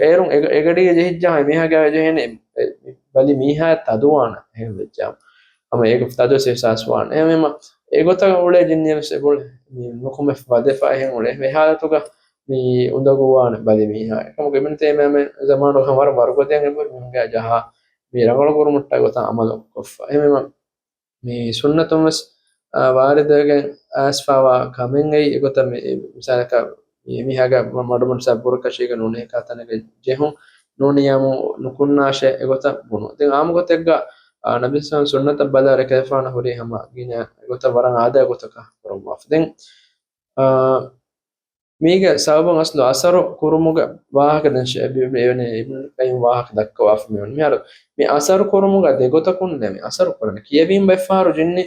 އޭރުން އެ، އެގަޑީގަ ޖެހިއްޖާ މީހާގެ ޖެހޭނެ އެ، އެ، ބަލި މީހާ ތަދުވާނެ އެހެން ވެއްޖާ. ހަމަ އޭގެ ތަދުވެސް އިޙްސާސް ވާނެ. އެހެންވީމަ އެގޮތަށް އުޅޭ ޖިންނި ވެސް އެބުޅެ މި ނުކުމެ ވަދެފަ އެހެން އުޅޭ. އެ ހާލަތުގަ މި އުނދަގޫވާނެ ބަލި މީހާ. އެކަމަކު އިބްނު ތައިމިއްޔާ ޒަމާނުގަ ވަރަށް ވަރުގަދައިން އެބުރި މީހުންގެ ޖަހާ މި ރަނގަޅު ކުރުމަށްޓަށް ގޮތަށް އަމަލު ކޮށްފަ. އެހެންވީމަ މި ސުންނަތުން ވެސް، އާ، ވާރިދުވެގެން އައިސްފަވާ ކަމެއްގައި އެގޮތަށް މި، މިސާލަކަށް މި މީހާގެ މަ-، މަޑުމަޑު ސަބް ބުރަކަށީގަ ނޫނީ ކާތަނަކަށް ޖެހުން. ނޫނިޔާމު ނުކުންނާށޭ އެގޮތަށް ބުނު. ދެން އާމު ގޮތެއްގަ، އާ، ނަބީ ސައްލައްލާހު އަލައިހި ވަސައްލަމް ސުންނަތަށް ބަލާ ރެކެފާނަ ހުރީ ހަމަ ގިނަ އެގޮތަށް ވަރަށް އާދަ ގޮތަކަށް ކުރައްވާފަ. ދެން، އާ، މީގެ ސަބަބުން އަސްލު އަސަރު ކުރުމުގެ ވާހަކަ ދެން ޝޭ-، އިބް-، އިބް-، އިބްނު ޤައްޔިމް ވާހަކަ ދައްކަވާފަ މިވަނީ. މިހާރު މި އަސަރު ކުރުމުގަ ދެގޮތަކުން ނެ މި އަސަރު ކުރަނީ. ކިޔެވީން ބައެއް ފަހަރު ޖިންނި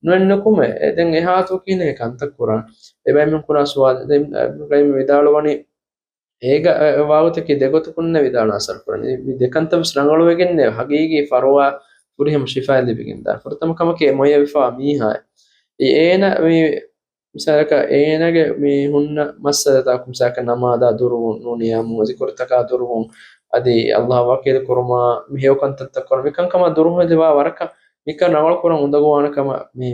ނުއެއް ނުކުމެ. އެ ދެން އެހާ ތޫކީނެ ކަންތައް ކުރާން. އެބައިމީހުން ކުރާ ސުވާލު. ދެން އިބްނު ޤައްޔިމް ވިދާޅުވަނީ، އޭގަ އެ ވާގޮތަކީ ދެގޮތަކުންނޭ ވިދާޅު އަސަރު ކުރަނީ. މި ދެކަންތައް ވެސް ރަނގަޅުވެގެންނޭ ހަގީގީ ފަރުވާ ފުރިހަމަ ޝިފާއެއް ލިބިގެން ދާން. ފުރަތަމަ ކަމަކީ އެ މޮޔަވެފާ މީހާ. އެ އޭނަ މި މިސާލަކަށް އޭނަގެ މި ހުންނަ މައްސަލަތަކު މިސާލަކަށް ނަމާދާ ދުރުވުން، ނޫނިޔާމު ޒިކުރުތަކާ ދުރުވުން، އަދި އައްލާހަށް ވަކީލު ކުރުމާ މި ހެޔޮ ކަންތައްތައް ކުރުން. މިކަންކަމާ ދުރުހެލިވާ ވަރަކަށް މިކަން ރަނގަޅު ކުރަން އުނދަގޫވާނެ ކަމަށް މި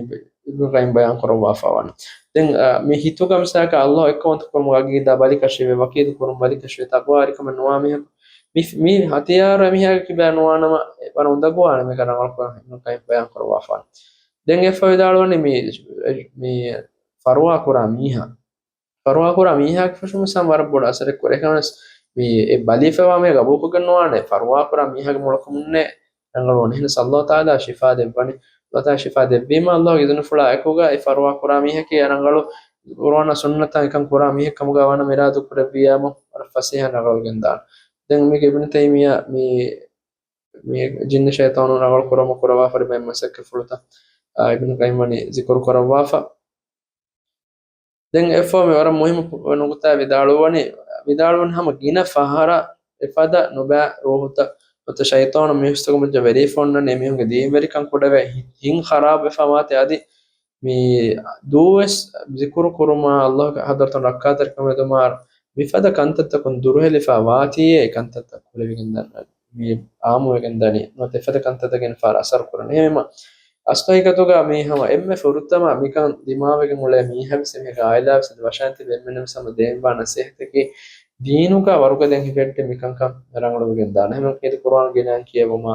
އިބްނު ޤައްޔިމް ބަޔާން ކުރައްވާފަ ވަނީ. ދެން، އަ، މި ހިތުގަ މިސާލަކަށް އައްލާހު އެއްކައުވަންތަ ކުރުމުގެ އަގީދާ ބަލިކަށިވެ، ވަކީލު ކުރުން ބަލިކަށިވެ، ތަޤްވާވެރިކަމެއް ނުވާ މީހަކު މި، މި ހަތިޔާރު އެމީހާގެ ކިބައިން ނުވާނަމަ ވަރަށް އުނދަގޫވާނެ މިކަން ރަނގަޅު ކުރަން އިބްނު ޤައްޔިމް ބަޔާން ކުރައްވާފަ ވަނީ. ދެން އެއަށްފަހު ވިދާޅުވަނީ މި، މި ފަރުވާ ކުރާ މީހާ، ފަރުވާ ކުރާ މީހާގެ ފެށުމު ވެސް ވަރަށް ބޮޑު އަސަރެއް ކުރޭ. އެކަމަސް މި އެ ބަލިފަވާ މީހާ ގަބޫލުކޮށްގެން ނުވާނެ، ފަރުވާ ކުރާ މީހާގެ މޮޅަކަމުންނޭ ރަނގަޅުވަނީ. އެހެނަސް އައްލާހު ތަޢާލާ ޝިފާ ދެއްވަނީ. އައްލާހު ތަޢާލާ ޝިފާ ދެއްވީމަ އައްލާހުގެ އިޒުނުފުޅާ އެކުގަ އެ ފަރުވާ ކުރާ މީހަކީ ރަނގަޅު ޤުރުއާނާ ސުންނަތާ އެކަން ކުރާ މީހެއް ކަމުގަ ވާނަމަ އިރާދަ ކުރެއްވިޔާމު ވަރަށް ފަސޭހަ ރަނގަޅުވެގެން ދާނެ. ދެން މީގެ އިބްނު ތައިމިއްޔާ މި މި ޖިންނި ޝައިޠާނު ރަނގަޅު ކުރަމުން ކުރައްވާފަ ހުރި ބައެއް މަސައްކަތްފުޅުތައް، އާ، އިބްނު ޤައްޔިމް ވަނީ ޒިކުރު ކުރައްވާފަ. ދެން އެއަށްފަހު މި ވަރަށް މުހިއްމު ނުކުތާ ވިދާޅުވަނީ، ވިދާޅުވަނީ ހަމަ ގިނަ ފަހަރަށް އެފަދަ ނުބައި ރޫޙުތައް ނުވަތަ ޝައިޠާނު މީސްތަކުން މައްޗަށް ވެރިފަ އޮންނަނީ އެމީހުންގެ ދީންވެރިކަން ކުޑަވެ ހި-، ހިތް ޚަރާބުވެފަ ވާތީ އަދި މި ދުވަސް ޒިކުރު ކުރުމާ، އައްލާހުގެ ޙަޟްރަތުން ރައްކާތެރިކަމެއް ދުމާ، މިފަދަ ކަންތައްތަކުން ދުރުހެލިފަ ވާތީއޭ، އެ ކަންތައްތައް ކުރެވިގެން ދަންނަ، މި އާއްމުވެގެން ދަނީ، ނުވަތަ އެފަދަ ކަންތައްތަކެއް ފާރ އަސަރު ކުރަނީ. އެހެންވީމަ، އަސްލު ހަގީގަތުގަ މި ހަމަ އެންމެ ފުރަތަމަ މިކަން ދިމާވެގެން އުޅޭ މީހާވެސް އެމީހެއްގެ އާއިލާވެސް އަދި ވަށާން ތިބި އެންމެންނަށް ވެސް ހަމަ ދޭންވާ ނަސޭހަތަކީ، ދީނުގަ ވަރުގަދައިން ހިފެއްޓި މިކަންކަން ރަނގަޅުވެގެން ދާނެ. އެހެންވީމަ ކީރިތި ޤުރުއާން ގިނައިން ކިޔެވުމާ،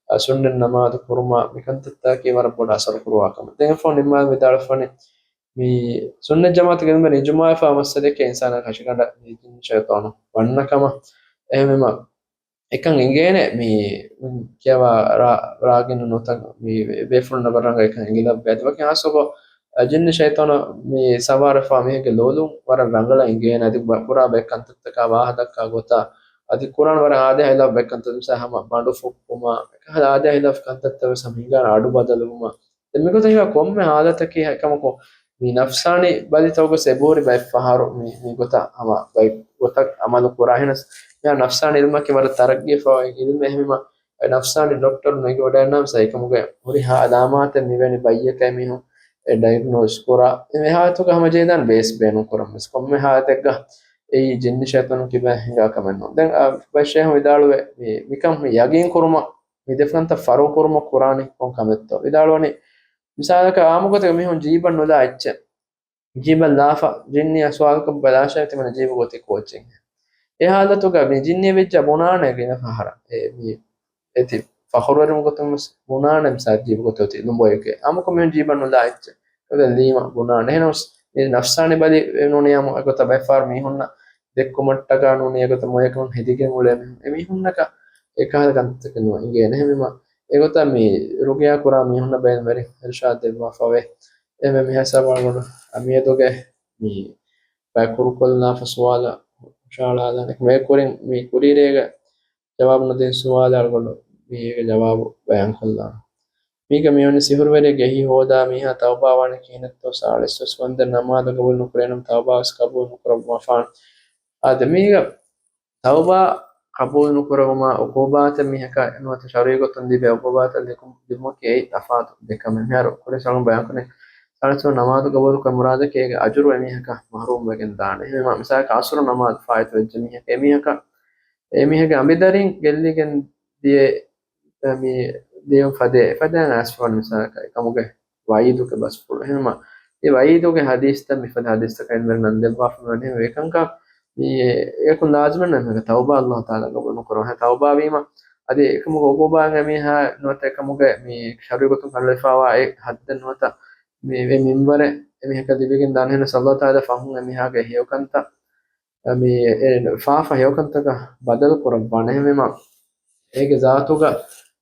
އަ، ސުންނަތް ނަމާދު ކުރުމާ، މިކަންތައްތަކީ ވަރަށް ބޮޑަށް އަސަރު ކުރުވާ ކަމެއް. ދެން އެއަށްފަހު ނިންމާލަން ވިދާޅުވެފަ ވަނީ، މި ސުންނަތް ޖަމާޢަތުގެ އިލްމުވެރިން އިޖުމާޢުވެފަ މައްސަލައެކޭ އިންސާނާ ކަށިގަނޑަށް މި ޖިންނި ޝައިޠާނު ވަންނަ ކަމަށް. އެހެންވީމަ، އެކަން އެނގޭނެ މި ކިޔަވާ ރާ-، ރާގިން ނުތަ މި ބޭފުޅުންނަށް ވަރަށް ރަނގަޅަށް އެކަން އެނގިލައްވޭ. އަދި ވަކި ހާއްސަކޮށް، އަ، ޖިންނި ޝައިޠާނު މި ސަވާރުވެފަ މީހެއްގެ ލޯލުން ވަރަށް ރަނގަޅަށް އެނގޭނެ. އަދި ބަ-، ކުރާ ބައެއް ކަންތައްތަކާ ވާހަ ދައްކާ ގޮތާ، އަދި ކުރާން ވަރަށް އާދަޔާ ހިލާފު ބައެއް ކަންތައް، މިސާ ހަމަ ބަނޑު ފުއްކުމާ، އެކަހަލަ އާދަޔާ ހިލާފު ކަންތައްތައް ވެސް ހަމަ ހިނގާނެ އަޑު ބަދަލުވުމާ. ދެން މިގޮތަށް ހީވާ ކޮންމެ ހާލަތަކީ އެކަމަކު، މި ނަފްސާނީ ބަލިތަކުގަ އެބަހުރި ބައެއް ފަހަރު މި، މި ގޮތަށް ހަމަ ބައެއް ގޮތަށް އަމަލު ކުރާ. އެހެނަސް މިހާ ނަފްސާނީ އިލްމަކީ ވަރަށް ތަރައްގީފަ އޮތް އިލްމެއް. އެހެންވީމަ އެ ނަފްސާނީ ޑޮކްޓަރުން އެނގިވަޑައިގަންނަވާ މިސާ އެކަމުގެ ހުރިހާ އަލާމާތެއް މިވެނި ބައްޔަކަށް އެމީހުން އެ ޑަޔަގްނޯސް ކުރާ. އެ ހާލަތުގަ ހަމަޖެހިދާނެ ބޭސް ބޭނުން ކުރަން ވެސް. ކޮންމެ ހާލަތެއްގަ އެއީ ޖިންނި ޝައިޠާނު ކިބައިން ހިނގާ ކަމެއް ނޫން. ދެން އަ، ބައެއް ޝޭހުން ވިދާޅުވޭ މި، މިކަން މި ޔަގީން ކުރުމަށް މި ދެ ކަންތައް ފަރުވާ ކުރުމަށް ކުރާނީ ކޮން ކަމެއްތޯ؟ ވިދާޅުވަނީ، މިސާލަކަށް އާއްމު ގޮތެއްގަ މީހުން ޖީބަށް ނުލާ އެއްޗެއް، ޖީބަށް ލާފަ، ޖިންނިއަށް ސުވާލުކޮށް ބަލާށޭ ތިމަންނަ ޖީބު ގޮތީ ކޯއްޗެއް؟ އެ ހާލަތުގަ މި ޖިންނި ވެއްޖާ ބުނާނެ ގިނަ ފަހަރަށް. އެ މި އެތި ފަޚުރުވެރިވުމުގެ ގޮތުން ވެސް ބުނާނެ މިސާލަކަށް ޖީބު ގޮތަށް އޮތީ ލުނބޮއެކޭ. އާއްމުކޮށް މީހުން ޖީބަށް ނުލާ އެއްޗެއް. އެ ލީމަ ބުނާނެ. އެހެނަސް މި ނަފްސާނީ ބަލި ނޫނިޔާމު އެގޮތަށް ބައެއް ފަހަރު މީހުންނަށް ދެއްކުމަށްޓަކާ ނޫނީ އެގޮތަށް މޮޔަކަމުން ހެދިގެން އުޅޭ މީހުން، އެމީހުންނަކަށް އެކަހަލަ ކަންތައްތަކެއް ނު އިނގޭނެ. އެހެންވީމަ އެގޮތަށް މި ރުގިޔާ ކުރާ މީހުންނަށް ބޭނުންވެރި އިރުޝާދު ދެއްވާފަވޭ. އެހެންވެ މިހާ ހިސާބުން އަޅުގަނޑު އަމިއަދުގެ މި ބައި ކުރުކޮށްލާފަ ސުވާލަށް ހުށަހަޅާލާނެ. މޭ ކުރިން މި ކުރީރޭގެ ޖަވާބު ނުދިން ސުވާލަށް އަޅުގަނޑު މީގެ ޖަވާބު ބަޔާންކޮށްލާނަން. މީގަ މިވަނީ ސިހުރުވެރިއެއްގެ އެހީ ހޯދާ މީހާ ތައުބާވާނީ ކިހިނެއްތޯ؟ ސާޅީސް ވަންދެން ނަމާދު ގަބޫލު ނުކުރޭ ނަމަ ތައުބާ ވެސް ގަބޫލު ނުކުރައްވާފާނެ. އާދެ، މީގަ ތައުބާ ޤަބޫލު ނުކުރެވުމާ ޢުޤޫބާތެއް މީހަކަށް ނުވަތަ ޝަރުޢީ ގޮތުން ލިބޭ ޢުޤޫބާތެއް ލިބު-، ލިބުމަކީ އެއީ ތަފާތު ދެ ކަމެއް. މިހާރު ކުރިން އަޅުގަނޑު ބަޔާންކުރިން ސާޅީސް ނަމާދު ގަބޫލުކުރުމުގެ މުރާދަކީ އޭގެ އަޖުރު އެމީހަކަށް މަޙްރޫމް ވެގެން ދާނެ. އެހެންވީމަ މިސާލަކަށް ޢަޞްރު ނަމާދު ފާއިތު ވެއްޖެ މީހަކަށް، އެމީހަކަށް އެމީހެއްގެ އަނބިދަރިން ގެއްލިގެން ދިޔަ، މި ދިޔުން ފަދަ، އެފަދައިން އައިސްފަވަން މިސާލަކަށް އެކަމުގެ ވަޢީދުގެ ބަސްފުޅު. އެހެންވީމަ އެ ވަޢީދުގެ ޙަދީޘްތައް މިފަދަ ޙަދީޘްތަކަށް އިލްމުވެރިން ނަން ދެއްވާފަ މިވަނީ. އެކަންކަން މި އެކުން ލާޒިމެއް ނޫން ތައުބާ އައްލާހު ތަޢާލާ ގަބޫލު ނުކުރުން. ތައުބާ ވީމަ އަދި އެކަމުގެ ޢުޤޫބާއިން އެމީހާ ނުވަތަ އެކަމުގެ މި ޝަރުޢީ ގޮތުން ކަނޑައެޅިފަވާ އެ ޙައްދެއް ނުވަތަ މި އެ މިންވަރެއް އެމީހަކަށް ލިބިގެން ދާނެ. އެހެނަސް އައްލާހު ތަޢާލާ ފަހުން އެމީހާގެ ހެޔޮކަންތައް މި ފާފަ ހެޔޮކަންތަކަށް ބަދަލު ކުރައްވާނެ. އެހެންވީމަ އޭގެ ޒާތުގަ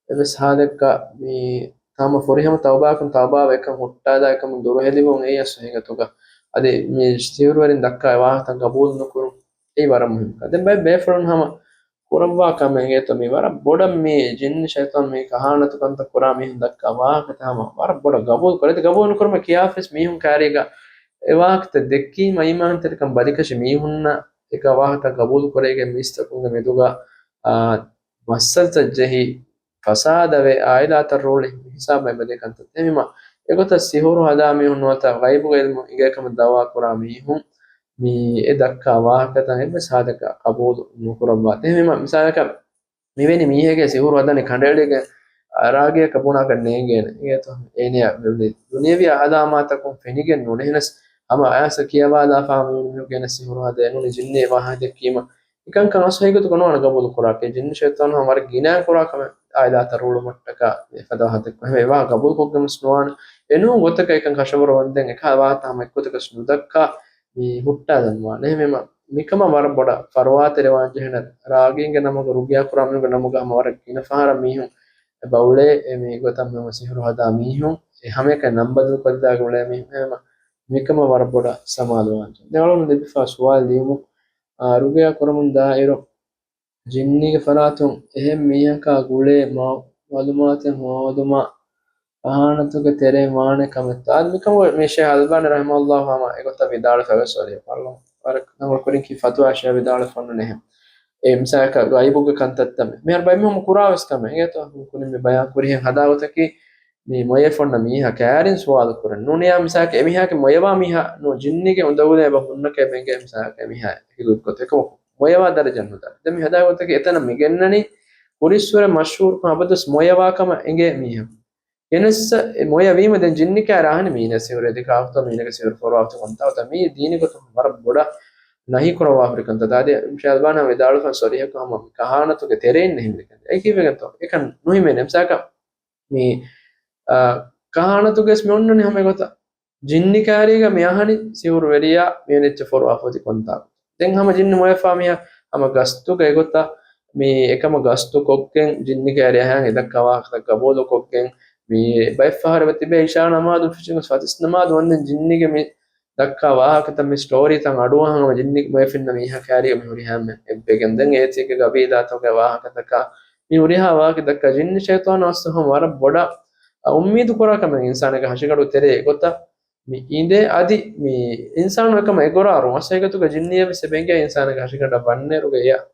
އެވެސް ހާލެއްގަ މި ތާމަ ފުރިހަމަ ތައުބާކުން ތައުބާވެ އެކަން ހުއްޓާލާ އެކަމުން ދުރުހެލިވުން އެއީ އަސްލު ހެކިގޮތުގަ އަދި މި ސިހުރުވެރިން ދައްކާ އެ ވާހަކަތައް ގަބޫލު ނުކުރުން އެއީ ވަރަށް މުހިންމު ކަމެއް. ދެން ބައެއް ބޭފުޅުން ހަމަ ކުރައްވާ ކަމެއް އިނގޭތޯ މީ ވަރަށް ބޮޑަށް މި ޖިންނި ޝައިޠާން މި ކަހާނަތު ކަންތައް ކުރާ މީހުން ދައްކާ ވާހަކަތައް ހަމަ ވަރަށް ބޮޑަށް ގަބޫލު ކުރޭ. އަދި ގަބޫލު ނުކުރުމަށް ކިޔާފަސް މީހުން ކައިރީގަ އެ ވާހަކަތައް ދެއްކީމަ އީމާންތެރިކަން ބަލިކަށި މީހުންނަށް އެކަ ވާހަކަތައް ގަބޫލު ކުރެވިގެން މީސްތަކުންގެ މެދުގަ، އާ، މައްސަލަތައް ޖެހި ފަސާދަވެ އާއިލާތައް ރޫޅި ހިސާބަށް އެބަދޭ ކަންތައް. އެހެންވީމަ އެގޮތަށް ސިހުރު ހަދާ މީހުން ނުވަތަ ޣައިބުގެ އިލްމު އިނގޭ ކަމަށް ދައުވާ ކުރާ މީހުން މި އެ ދައްކާ ވާހަކަތައް އެއްވެސް ހާލަކަށް ޤަބޫލު ނުކުރައްވާ. އެހެންވީމަ މިސާލަކަށް މިވެނި މީހެއްގެ ސިހުރު ހަދަނީ ކަނޑައެޅިގެން ރާގީއަކަށް ބުނާކަށް ނޭނގޭނެ. އިނގޭތޯ އޭނަޔަށް ދުނިޔެވީ އަލާމާތަކުން ފެނިގެން ނޫން. އެހެނަސް ހަމަ އަޔާސް ކިޔަވާލާފާ މިވެނި މީހުން ގެނެސް ސިހުރު ހަދޭ ނޫނީ ޖިންނި ވާހަކަ ދެއްކީމަ އެކަންކަން އަސް ހަގީގަތުގަ ނުވާނެ ގަބޫލު ކުރާކަށް. ޖިންނި ޝައިޠާނު ހަމަ ވަރަށް ގިނައިން ކުރާ ކަމެއް އާއިލާތައް ރޫޅުމަށްޓަކާ އެފަދަ ވާހަކަ ދެއްކުން. އެހެންވެ އެ ވާހަކަ ގަބޫލުކޮށްގެންވެސް ނުވާނެ. އެ ނޫން ގޮތަކަށް އެކަން ކަށަވަރު ވަންދެން އެކަ ވާހަކަ ހަމަ އެއްގޮތަކަށް ނުދައްކާ މި ހުއްޓާލަންވާނެ. އެހެންވީމަ މިކަމަށް ވަރަށް ބޮޑަށް ފަރުވާތެރިވާން ޖެހޭނެ. ރާގީންގެ ނަމުގަ ރުގިޔާ ކުރާ މީހުންގެ ނަމުގަ ހަމަ ވަރަށް ގިނަ ފަހަރަށް މީހުން އެބަ އުޅޭ. އެ މި ގޮތަށް މި ސިހުރު ހަދާ މީހުން އެ ހަމައެކަނި ނަން ބަދަލު ކޮށްލާގެ އުޅޭ މީހުން. އެހެންވީމަ މިކަމަށް ވަރަށް ބޮޑަށް ސަމާލުވާން ޖެހޭ. ދެން އަޅުގަނޑު ލިބިފާ ސުވާލު ލިޔުމުން، އާ، ރުގިޔާ ކުރަމުން ދާއިރު ޖިންނީގެ ފަރާތުން އެހެން މީހަކާ ގުޅޭ މަ-، މައުލޫމާތެއް ހޯދުމަށް ކަހާނަތުގެ ތެރެއިން ވާނެ ކަމެއްތޯ؟ އާދެ، މިކަމުގަ މި ޝޭޚް އަލްބާނީ ރަޙިމަހުﷲ ހަމަ އެގޮތަށް ވިދާޅުވެފަ ވެސް އޮތް. ވަރަށް ނަމަ ކުރިން ކީ ފަތުވާ ޝޭޚް ވިދާޅުވެފަ އޮންނަނީ އެހެން. އެ މިސާލަކަށް ޣައިބުގެ ކަންތައްތައް މި، މިހާރު ބައެއް މީހުން ކުރާ ވެސް ކަމެއް. އިނގޭތޯ ކުރިން މި ބަޔާން ކުރިހެން ހަދާ ގޮތަކީ މި މޮޔަފަ އޮންނަ މީހާ ކައިރިން ސުވާލު ކުރަން. ނޫނިޔާ މިސާލަކަށް އެމީހާގެ މޮޔަވާ މީހާ ނޫ ޖިންނީގެ އުނދަގުލެއް އެބަ ހުންނަކަށް އެބަ އިނގޭ މިސާލަކަށް އެމީހާ ހިގު ގޮތެއް ކަމަކު މޮޔަވާ ދަރަޖަ ނުދާ. ދެން މި ހަދާ ގޮތަކީ އެތަނަށް މި ގެންނަނީ ކުރިއްސުރެ މަޝްހޫރުކަން އަބަދުވެސް މޮޔަވާ ކަމަށް އެނގޭ މީހަކު. ގެނެސް އެ މޮޔަ ވީމަ ދެން ޖިންނި ކައިރި އަހަނި މީނަ ސިހުރެއް ދިކާފަތޯ މީނަގެ ސިހުރު ފޮރުވާފަތޯ ކޮންތާ އޮތާ މީ ދީނީ ގޮތުން ވަރަށް ބޮޑަށް ނަހީ ކުރައްވާ ހުރި ކަންތައް. އަދި ޝޭޚް އަލްބާނީ ވިދާޅުވި ސޮރީހަކޮށް ހަމަ ކަހާނަތުގެ ތެރެއިން ނެހި މި ކަންތައް. އެ ކީއްވެގެންތޯ؟ އެކަން ނުހިމެނޭ. މިސާލަކަށް މި، އާ، ކަހާނަތުގައި ވެސް މި އޮންނަނީ ހަމަ އެގޮތަށް. ޖިންނި ކައިރީގަ މި އަހަނި ސިހުރުވެރިޔާ މި އެއްޗެއް ފޮރުވާފަ އޮތީ ކޮންތާކު. ދެން ހަމަ ޖިންނި މޮޔަފާ މީހާ ހަމަ ގަސްތުގަ އެގޮތަށް މި އެކަމަށް ގަސްތު ކޮށްގެން ޖިންނި ކައިރި އަހަން އެ ދައްކާ ވާހަކަތައް ގަބޫލު ކޮށްގެން މި ބައެއް ފަހަރު އެބަ ތިބޭ އިޝާ ނަމާދުން ފެށިގެން ފަތިސް ނަމާދު ވަންދެން ޖިންނިގެ މި ދައްކާ ވާހަކަތައް މި ސްޓޯރީތައް އަޑުއަހަން ހަމަ ޖިންނި މޮޔަފިންނަ މީހާ ކައިރީގަ މި ހުރިހާ އެއްވެގެން ދެން އޭތީގެ ގަބީލާތަކުގެ ވާހަކަތަކާ މި ހުރިހާ ވާހަކަ ދައްކާ ޖިންނި ޝައިޠާނާ އަސްލު ހަމަ ވަރަށް ބޮޑަށް އުއްމީދު ކުރާ ކަމެއް އިންސާނެއްގެ ހަށިގަނޑު ތެރޭ އެގޮތަށް މި އިނދޭ. އަދި މި އިންސާނު އެކަމަށް އެގޮރާރު އަސް ހަގީގަތުގަ ޖިންނިއެއް ވެސް އެބަ އިނގޭ އިންސާނެއްގެ ހަށިގަނޑަށް ވަންނައިރުގަ އެޔަށް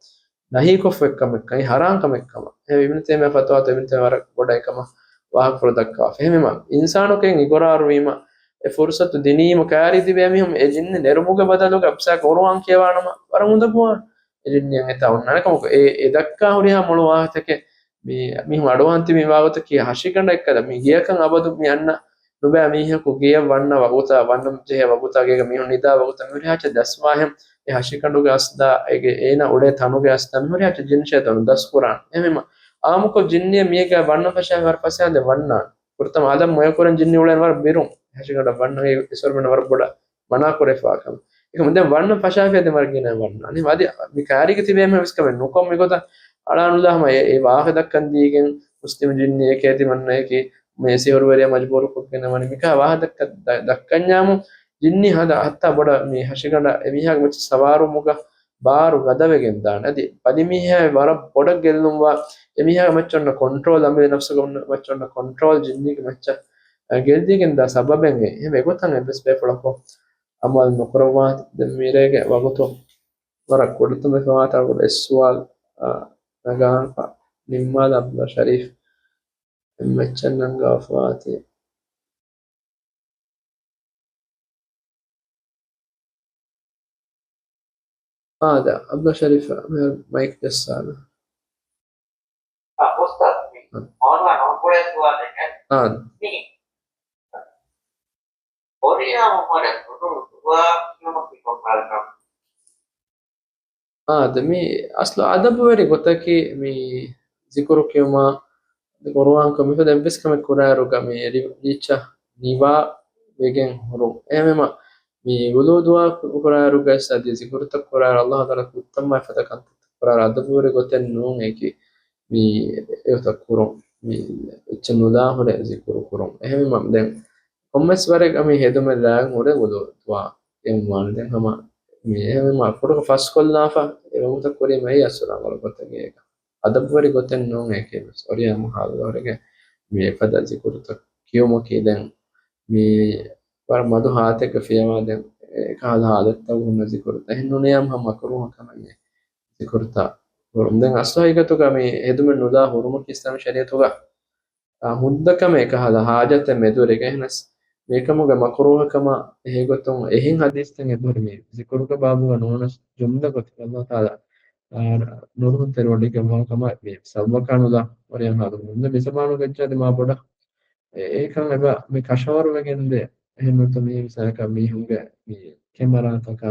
ނަހީކޮށްފަ އެއްކަމެއްކަން އެ ހަރާން ކަމެއްކަމަށް. އެ އިބްނު ތައިމިއްޔާ ފަތުވާތައް އިބްނު ތައިމިއްޔާ ވަރަށް ބޮޑަށް އެކަމަށް ވާހަކަފުޅު ދައްކަވާފަ. އެހެންވީމަ އިންސާނަކު އިގޮރާރުވީމަ އެ ފުރުސަތު ދިނީމަ ކައިރި ތިބޭ މީހުން އެ ޖިންނި ނެރުމުގެ ބަދަލުގަ އަބްސާކް ޤުރުއާން ކިޔަވާނަމަ ވަރަށް އުނދަގޫވާނެ. އެ ޖިންނިއަށް އެތާ އޮންނާނެ ކަމަކު އެ، އެ ދައްކާ ހުރިހާ މޮޅު ވާހަކަތަކެއް މި، މީހުން އަޑުއަހަން ތިބި ވާގޮތަކީ ހަށިގަނޑަށް އެއްކަލަ މި ގެޔަކަށް އަބަދު މި އަންނަ ނުބައި މީހަކު ގެޔަށް ވަންނަ ވަގުތާ، ވަންނަން ޖެހޭ ވަގުތާ، ގޭގަ މީހުން ނިދާ ވަގުތާ މި ހުރިހާ އެއްޗެއް ދަސްވާހެން އެ ހަށިގަނޑުގެ އަސްލާ، އޭގެ އޭނަ އުޅޭ ތަނުގެ އަސްލާ މި ހުރިހާ އެއްޗެއް ޖިން ޝައިޠާނު ދަސްކުރާނެ. އެހެންވީމަ އާއްމުކޮށް ޖިންނިއެއް މީގަ ވަންނަން ފަށާފަ ވަރަށް ފަސޭހަ ދެން ވަންނާނެ. ފުރަތަމަ އާދަމް މޮޔަކުރަން ޖިންނި އުޅޭން ވަރަށް ބިރުން ހަށިގަނޑަށް ވަންނަން އެ އިސްވަރުމެން ވަރަށް ބޮޑަށް މަނާ ކުރެފާ ކަމަށް. އެކަމަށް ދެން ވަންނަން ފަށާފިޔާ ދެން ވަރަށް ގިނަ ވަންނާނެ. އަދި މި ކައިރީގަ ތިބޭ އެންމެ ވެސް ކަމެއް ނުކޮށް މިގޮތަށް އަޅާނުލާ ހަމަ އެ، އެ ވާހަކަ ދައްކަން ދީގެން މުސްލިމް ޖިންނިއެކޭ ތިމަންނައަކީ މި ސިހުރުވެރިޔާ މަޖްބޫރު ކޮށްގެން ވަނީ މިކާ ވާހަކަ ދައްކަ، ދަ، ދައްކަންޏާމު ޖިންނި ހަދާ ހައްތާ ބޮޑަށް މި ހަށިގަނޑަށް އެމީހާގެ މައްޗަށް ސަވާރުވުމުގަ ބާރު ގަދަވެގެން ދާނެ. އަދި ބަލިމީހާއި ވަރަށް ބޮޑަށް ގެއްލުންވާ އެމީހާގެ މައްޗަށް އޮންނަ ކޮންޓްރޯލް، އަމިއްލަ ނަފްސުގެ އޮންނަ މައްޗަށް އޮންނަ ކޮންޓްރޯލް ޖިންނީގެ މައްޗަށް ގެއްލިގެން ދާ ސަބަބެއް އެ. އެހެން އެގޮތަށް އެއްވެސް ބޭފުޅަކު އަމަލު ނުކުރައްވާ. ދެން މިރޭގެ ވަގުތު ވަރަށް ކުޑަތަން މި ފަވާތާ ގުޅޭ އެއް ސުވާލު، އާ، ނަގާންފަ ނިންމާލަ އަބްދުﷲ ޝަރީފް އެއްމެއްޗަށް ނަންގަވާފަވާތީ. އާދެ، އަބްދުﷲ ޝަރީފް މި މައިކް ޖައްސާލަ. އާ، އުސްތާޛް، މި އާ. އޮންވާ ނޯންކުޅޭ ސުވާލެއް. އާ. މި ކޮރިއާ މުހުރެ ކުޑު ދުވާ ކިޔުމަކީ ކޮންކަހަލަ ކަމެއް؟ އާ، ދެ މި އަސްލު އަދަބުވެރި ގޮތަކީ މި ޒިކުރު ކިޔުމާ، ދެ ޤުރުއާން ކޮ މިފަދަ އެއްވެސް ކަމެއް ކުރާއިރުގަ މި ރި، ރީއްޗަށް ނިވާ ވެގެން ހުރުން. އެހެންވީމަ މި ވުޟޫ ދުޢާ ކުރާއިރުގައި އަދި ޒިކުރުތައް ކުރާއިރު ﷲ ތަޢާލާ ކުއްތަން މާތް ފަދަ ކަންތައް ކުރާއިރު އަދަބުވެރި ގޮތެއް ނޫން އެކި މި އެއޮތަށް ކުރުން. މި އެއްޗެއް ނުލާ ހުރެ ޒިކުރު ކުރުން. އެހެންވީމަ ދެން ކޮންމެސް ވަރެއް އަމި ހެދުމެއް ލާގެން ހުރެ ވުޟޫ ދުޢާ އެއްވާނެ. ދެން ހަމަ މި އެހެންވީމަ ފުރަގަ ފަސްކޮށްލާފަ އެ ވަގުތަށް ކުރީމަ އެއީ އަސްލު ރަނގަޅު ގޮތެއް އޭގަ. އަދަބުވެރި ގޮތެއް ނޫން އެކީ ވެސް. އޮރިޔާ ހާލު ހުރެގެން މި އެފަދަ ޒިކުރުތައް ކިޔުމަކީ ދެން މި ވަރަށް މަދު ހާލަތެއްގަ ފިޔަވާ ދެން އެކަހަލަ ހާލަތްތައް ހުންނަ ޒިކުރުތައް އެހެން ނޫނިއްޔާމަ ހަމަ މަކްރޫހަ ކަމެއް ޒިކުރުތައް ކުރުން. ދެން އަސްލު ހަގީގަތުގަ މި ހެދުމެއް ނުލާ ހުރުމަކީ އިސްލާމީ ޝަރީޢަތުގަ އާ، ހުންނަ ކަމެއް އެކަހަލަ ހާޖަތެއް މެދުވެރިގަ. އެހެނަސް މިކަމުގެ މަކްރޫހަކަމަށް އެހީގޮތުން އެހެން ހަދީސްތައް އެބަހުރި މި ޒިކުރުގެ ބާބުގަ ނޫނަސް ޖުމްލަ ގޮތަށް ﷲ ތަޢާލާ، އާ، ނުރުހުން ތެރިވޮޑިގެންވާ ކަމަށް މި ސަބަބަކާ ނުލާ އޮރިޔާ ހާލު ހުންނަ މި ޒަމާނުގައްޖާ ދިމާ ބޮޑަށް އެ-، އެކަން އެބަ މި ކަށަވަރުވެގެންދޭ. އެހެންނުތަ މީ މިސާލަކަށް މީހުންގެ މި ކެމެރާތަކާ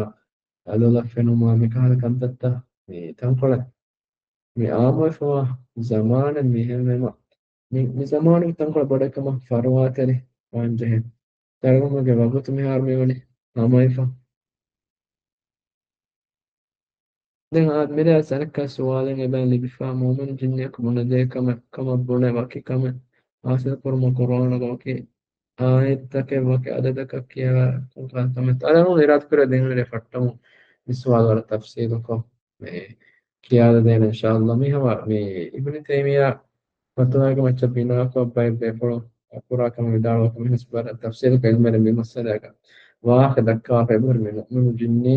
އަލޮލަށް ފެނުމާ މިކަހަލަ ކަންތައްތައް މި ތަންކޮޅެއް މި އާއްމުވެފަވާ ޒަމާނެއް މިހެންވީމަ، މި، މި ޒަމާނުގެ ތަންކޮޅެއް ބޮޑެއް ކަމަށް ފަރުވާތެރި ވާންޖެހޭ. ތަޅުގަނޑުގެ ވަގުތު މިހާރު މިވަނީ ހަމަވެފަ. ދެން އާ މިރޭ އަސް އަނެއްކާ ސުވާލެއް އެބައިން ލިބިފަ، މުއުމިނު ޖިންނިއަކު ބުނެދޭ ކަމެއް، ކަމަށް ބުނެ ވަކި ކަމެއް ހާސިލް ކުރުމަށް ޤުރުއާނުގަ ވަކި އާޔަތްތަކެއް ވަކި އަދަދަކަށް ކިޔަވާ ކަމެއް. ތަޅުގަނޑު އިރާދަކުރޭ ދެންވެރި ފައްޓަމުން މި ސުވާލު ވަރަށް ތަފްސީލުކޮށް މި ކިޔާލަދޭނެ އިންޝާﷲ. މި ހަމަ މި އިބްނު ތައިމިއްޔާ ފަތުވާގެ މައްޗަށް ބިނާކޮށް ބައެއް ބޭފުޅުން ކުރާ ކަމަށް ވިދާޅުވާ ކަމެއް ވެސް ވަރަށް ތަފްސީލުކޮށް އިލްމުވެރިން މި މައްސަލާގަ ވާހަކަ ދައްކަވާފަ އެބަހުރި މި މުއުމިނު ޖިންނީ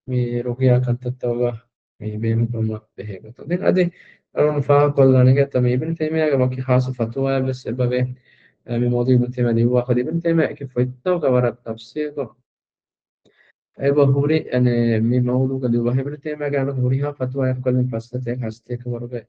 މި ރުޤްޔާ ކަންތައްތަކުގަ މި ބޭނުންކުރުމަށް ބެހޭ ގޮތުން. ދެން އަދި އަޅުގަނޑު ފާހަގަކޮށްލާނެ ގޮތަށް މި އިބްނު ތައިމިއްޔާގެ ވަކި ޚާއްޞަ ފަތުވާއެއް ވެސް އެބަވޭ. އެ، މި މައުޟޫޢު އިބްނު ތައިމިއްޔާ ލިޔުއްވާފަ އިބްނު ތައިމިއްޔާ އެކި ފޮތްތަކުގަ ވަރަށް ތަފްސީލުކޮށް އެބަ ހުރި، އަނެ، މި މައުޟޫޢުގަ ލިޔުއްވާ އިބްނު ތައިމިއްޔާގެ އަނެއް ހުރިހާ ފަތުވާއެއް ކޮށްލިން ފަސް ސަތޭކަ ހަސަތޭކަ ވަރުގެ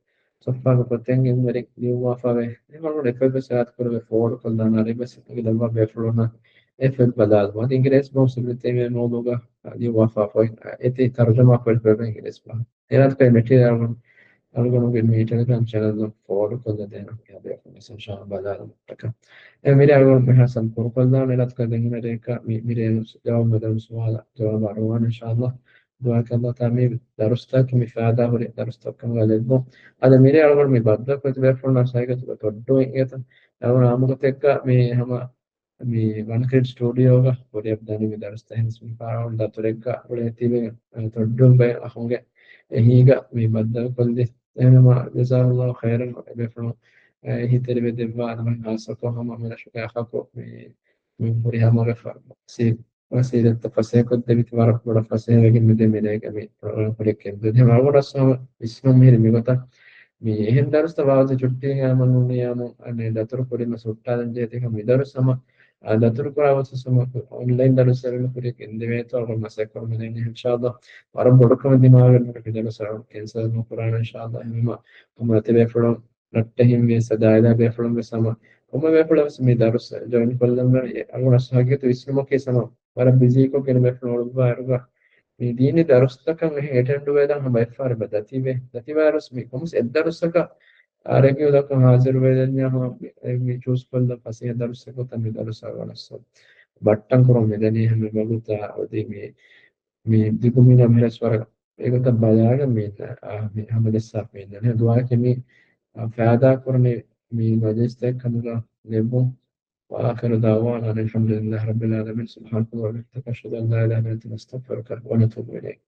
ސޮފްޙާގެ ފޮތެއް އިލްމުވެރިން ލިޔުއްވާފަވޭ. އެ މަގުން އެފޮތް ވެސް އިރާދަކުރެވޭ ފޯވަޑުކޮށްލާނަން އަދި ވެސް ލައްވާ ބޭފުޅުންނަށް އެ ފޮތް ބަލާލުމަށް. އަދި އިނގިރޭސި ބަހުން އިބްނު ތައިމިއްޔާ މައުޟޫޢުގަ ލިޔުއްވާފަ ފޮތް އެތި ތަރުޖަމާ ކުރެވޭ އިނގިރޭސި ބަހުން. އިރާދަކުރޭ މެޓީރިއަލް އަޅުގަނޑުގެ މި ޓެލެގްރާމް ޗެނަލް ފޯވަޑް ކޮށްލަދޭނަން ބޭފުޅުން އިންޝާﷲ ބަލާލުމަށްޓަކާ. އެ މިރޭ އަޅުގަނޑު މިހާ ސަމް ކުރުކޮށްލާނެ އިރާދަކުރޭ ދެން އަނެއްކާ މި، މިރޭ ޖަވާބު މެދުން ސުވާލަށް ޖަވާބު އަރުވާނެ އިންޝާﷲ. ދުޢާ ކަންތައްތައް މި ދަރުސްތަކަކީ މި ފައިދާ ހުރި ދަރުސްތަކަކަމުގަ ލެއްވުން. އަދި މިރޭ އަޅުގަނޑު މި ބައްދަލުކޮށް ބޭފުޅުންނާ ސައިގަތުގަ ތޮއްޑޫ އިނގޭތަ؟ އަޅުގަނޑު އާއްމުގޮތެއްގަ މި ހަމަ މި ވަންކްރިއެޓް ސްޓޫޑިއޯގަ ކުރިއަށްދާނީ މި ދަރުސްތައް ހިންސް މި ފާރަވަން ދަތުރެއްގަ އުޅޭ ތިބެ ތޮއްޑޫ ބައެއް އަޚުންގެ އެހީގަ މި ބައްދަލުކޮށްލި. އެހެންވީމަ ޖަޒާހުﷲ ޚައިރަން އެބޭފުޅުން އެހީތެރިވެ ދެއްވާ އަދަމަށް ހާއްސަކޮށް ހަމަ މިރަށުގެ އަޚަކު މި، މި ހުރި ހަމަގެ ފަ-، ސީ ވަސީލަތްތައް ފަސޭހަކޮށްދެވިތި ވަރަށް ބޮޑަށް ފަސޭހަވެގެން މިދެން މިރޭގަ މި ޕްރޮގްރާމް ކުރިއަށް ގެންދެވި. ދެން އަޅުގަނޑަށް ހަމަ ވިސްނުން މިހިރީ މިގޮތަށް މި އެހެން ދަރުސްތައް ވާގޮތެއް ޗުއްޓީގަ އަމަލު ނުނިޔާމު އަނެއް ދަތުރު ކުރިން ވެސް ހުއްޓާލަން ޖެހޭ. ތިކަން މި ދަރުސް ހަމަ، އާ، ދަތުރު ކުރާ ގޮތަށް ހަމަ އޮންލައިން ދަރުސް އެޅުން ކުރިއަށް ގެންދެވޭތޯ އަޅުގަނޑު މަސައްކަތް ކުރަމުން ދެން އިންޝާﷲ. ވަރަށް ބޮޑު ކަމެއް ދިމާވެގެން މި ދަރުސް އަޅުގަނޑު ކެންސަލް ނުކުރާނަން އިންޝާﷲ. އެހެންވީމަ ހަމަ ތިބޭފުޅުން ރައްޓެހިން ވިޔަސް އަދި އާއިލާ ބޭފުޅުން ވެސް ހަމަ ކޮންމެ ބޭފުޅެއް ވެސް މި ދަރުސް ޖޮއިން ކޮށްލަންވީ. އަޅުގަނޑު ހަގީގަތު ވިސްނުމަކީ ހަމަ ވަރަށް ބިޒީކޮށްގެން ބޭފުޅުން އުޅުއްވާއިރުގަ މި ދީނީ ދަރުސްތަކަށް އެހެން އެޓެންޑް ވެދާން ހަމަ އެއްފަހަރު އެބަ ދަތިވޭ. ދަތިވާއިރު ވެސް މި ކޮންމެސް އެއްދަރުސަކަށް އާ، ރެގިއުލަކަށް ހާޒިރުވެދެންޏާ ހަމަ މި، މި ޗޫސް ކޮށްލަ ފަސޭހަ ދަރުސް ގޮތަށް މި ދަރުސް އަޅުގަނޑަށް ބައްޓަން ކުރަން މިދަނީ ހަމަ ވަގުތާ އޮތީ މި، މި ދިގުމިނަށް މިރަސް ވަރަށް އެގޮތަށް ބަލާގެން މި، އާ، މި ހަމަ ދައްސާފަ މި ދަނީ. ދުޢާއަކީ މި، އާ، ފައިދާ ކުރަނީ މި މަޖިލިސްތައް ކަމުގަ ލެއްވުން. وآخر دعوانا أن الحمد لله رب العالمين. سبحانك اللهم وبحمدك، أشهد أن لا إله إلا أنت، نستغفرك ونتوب إليك.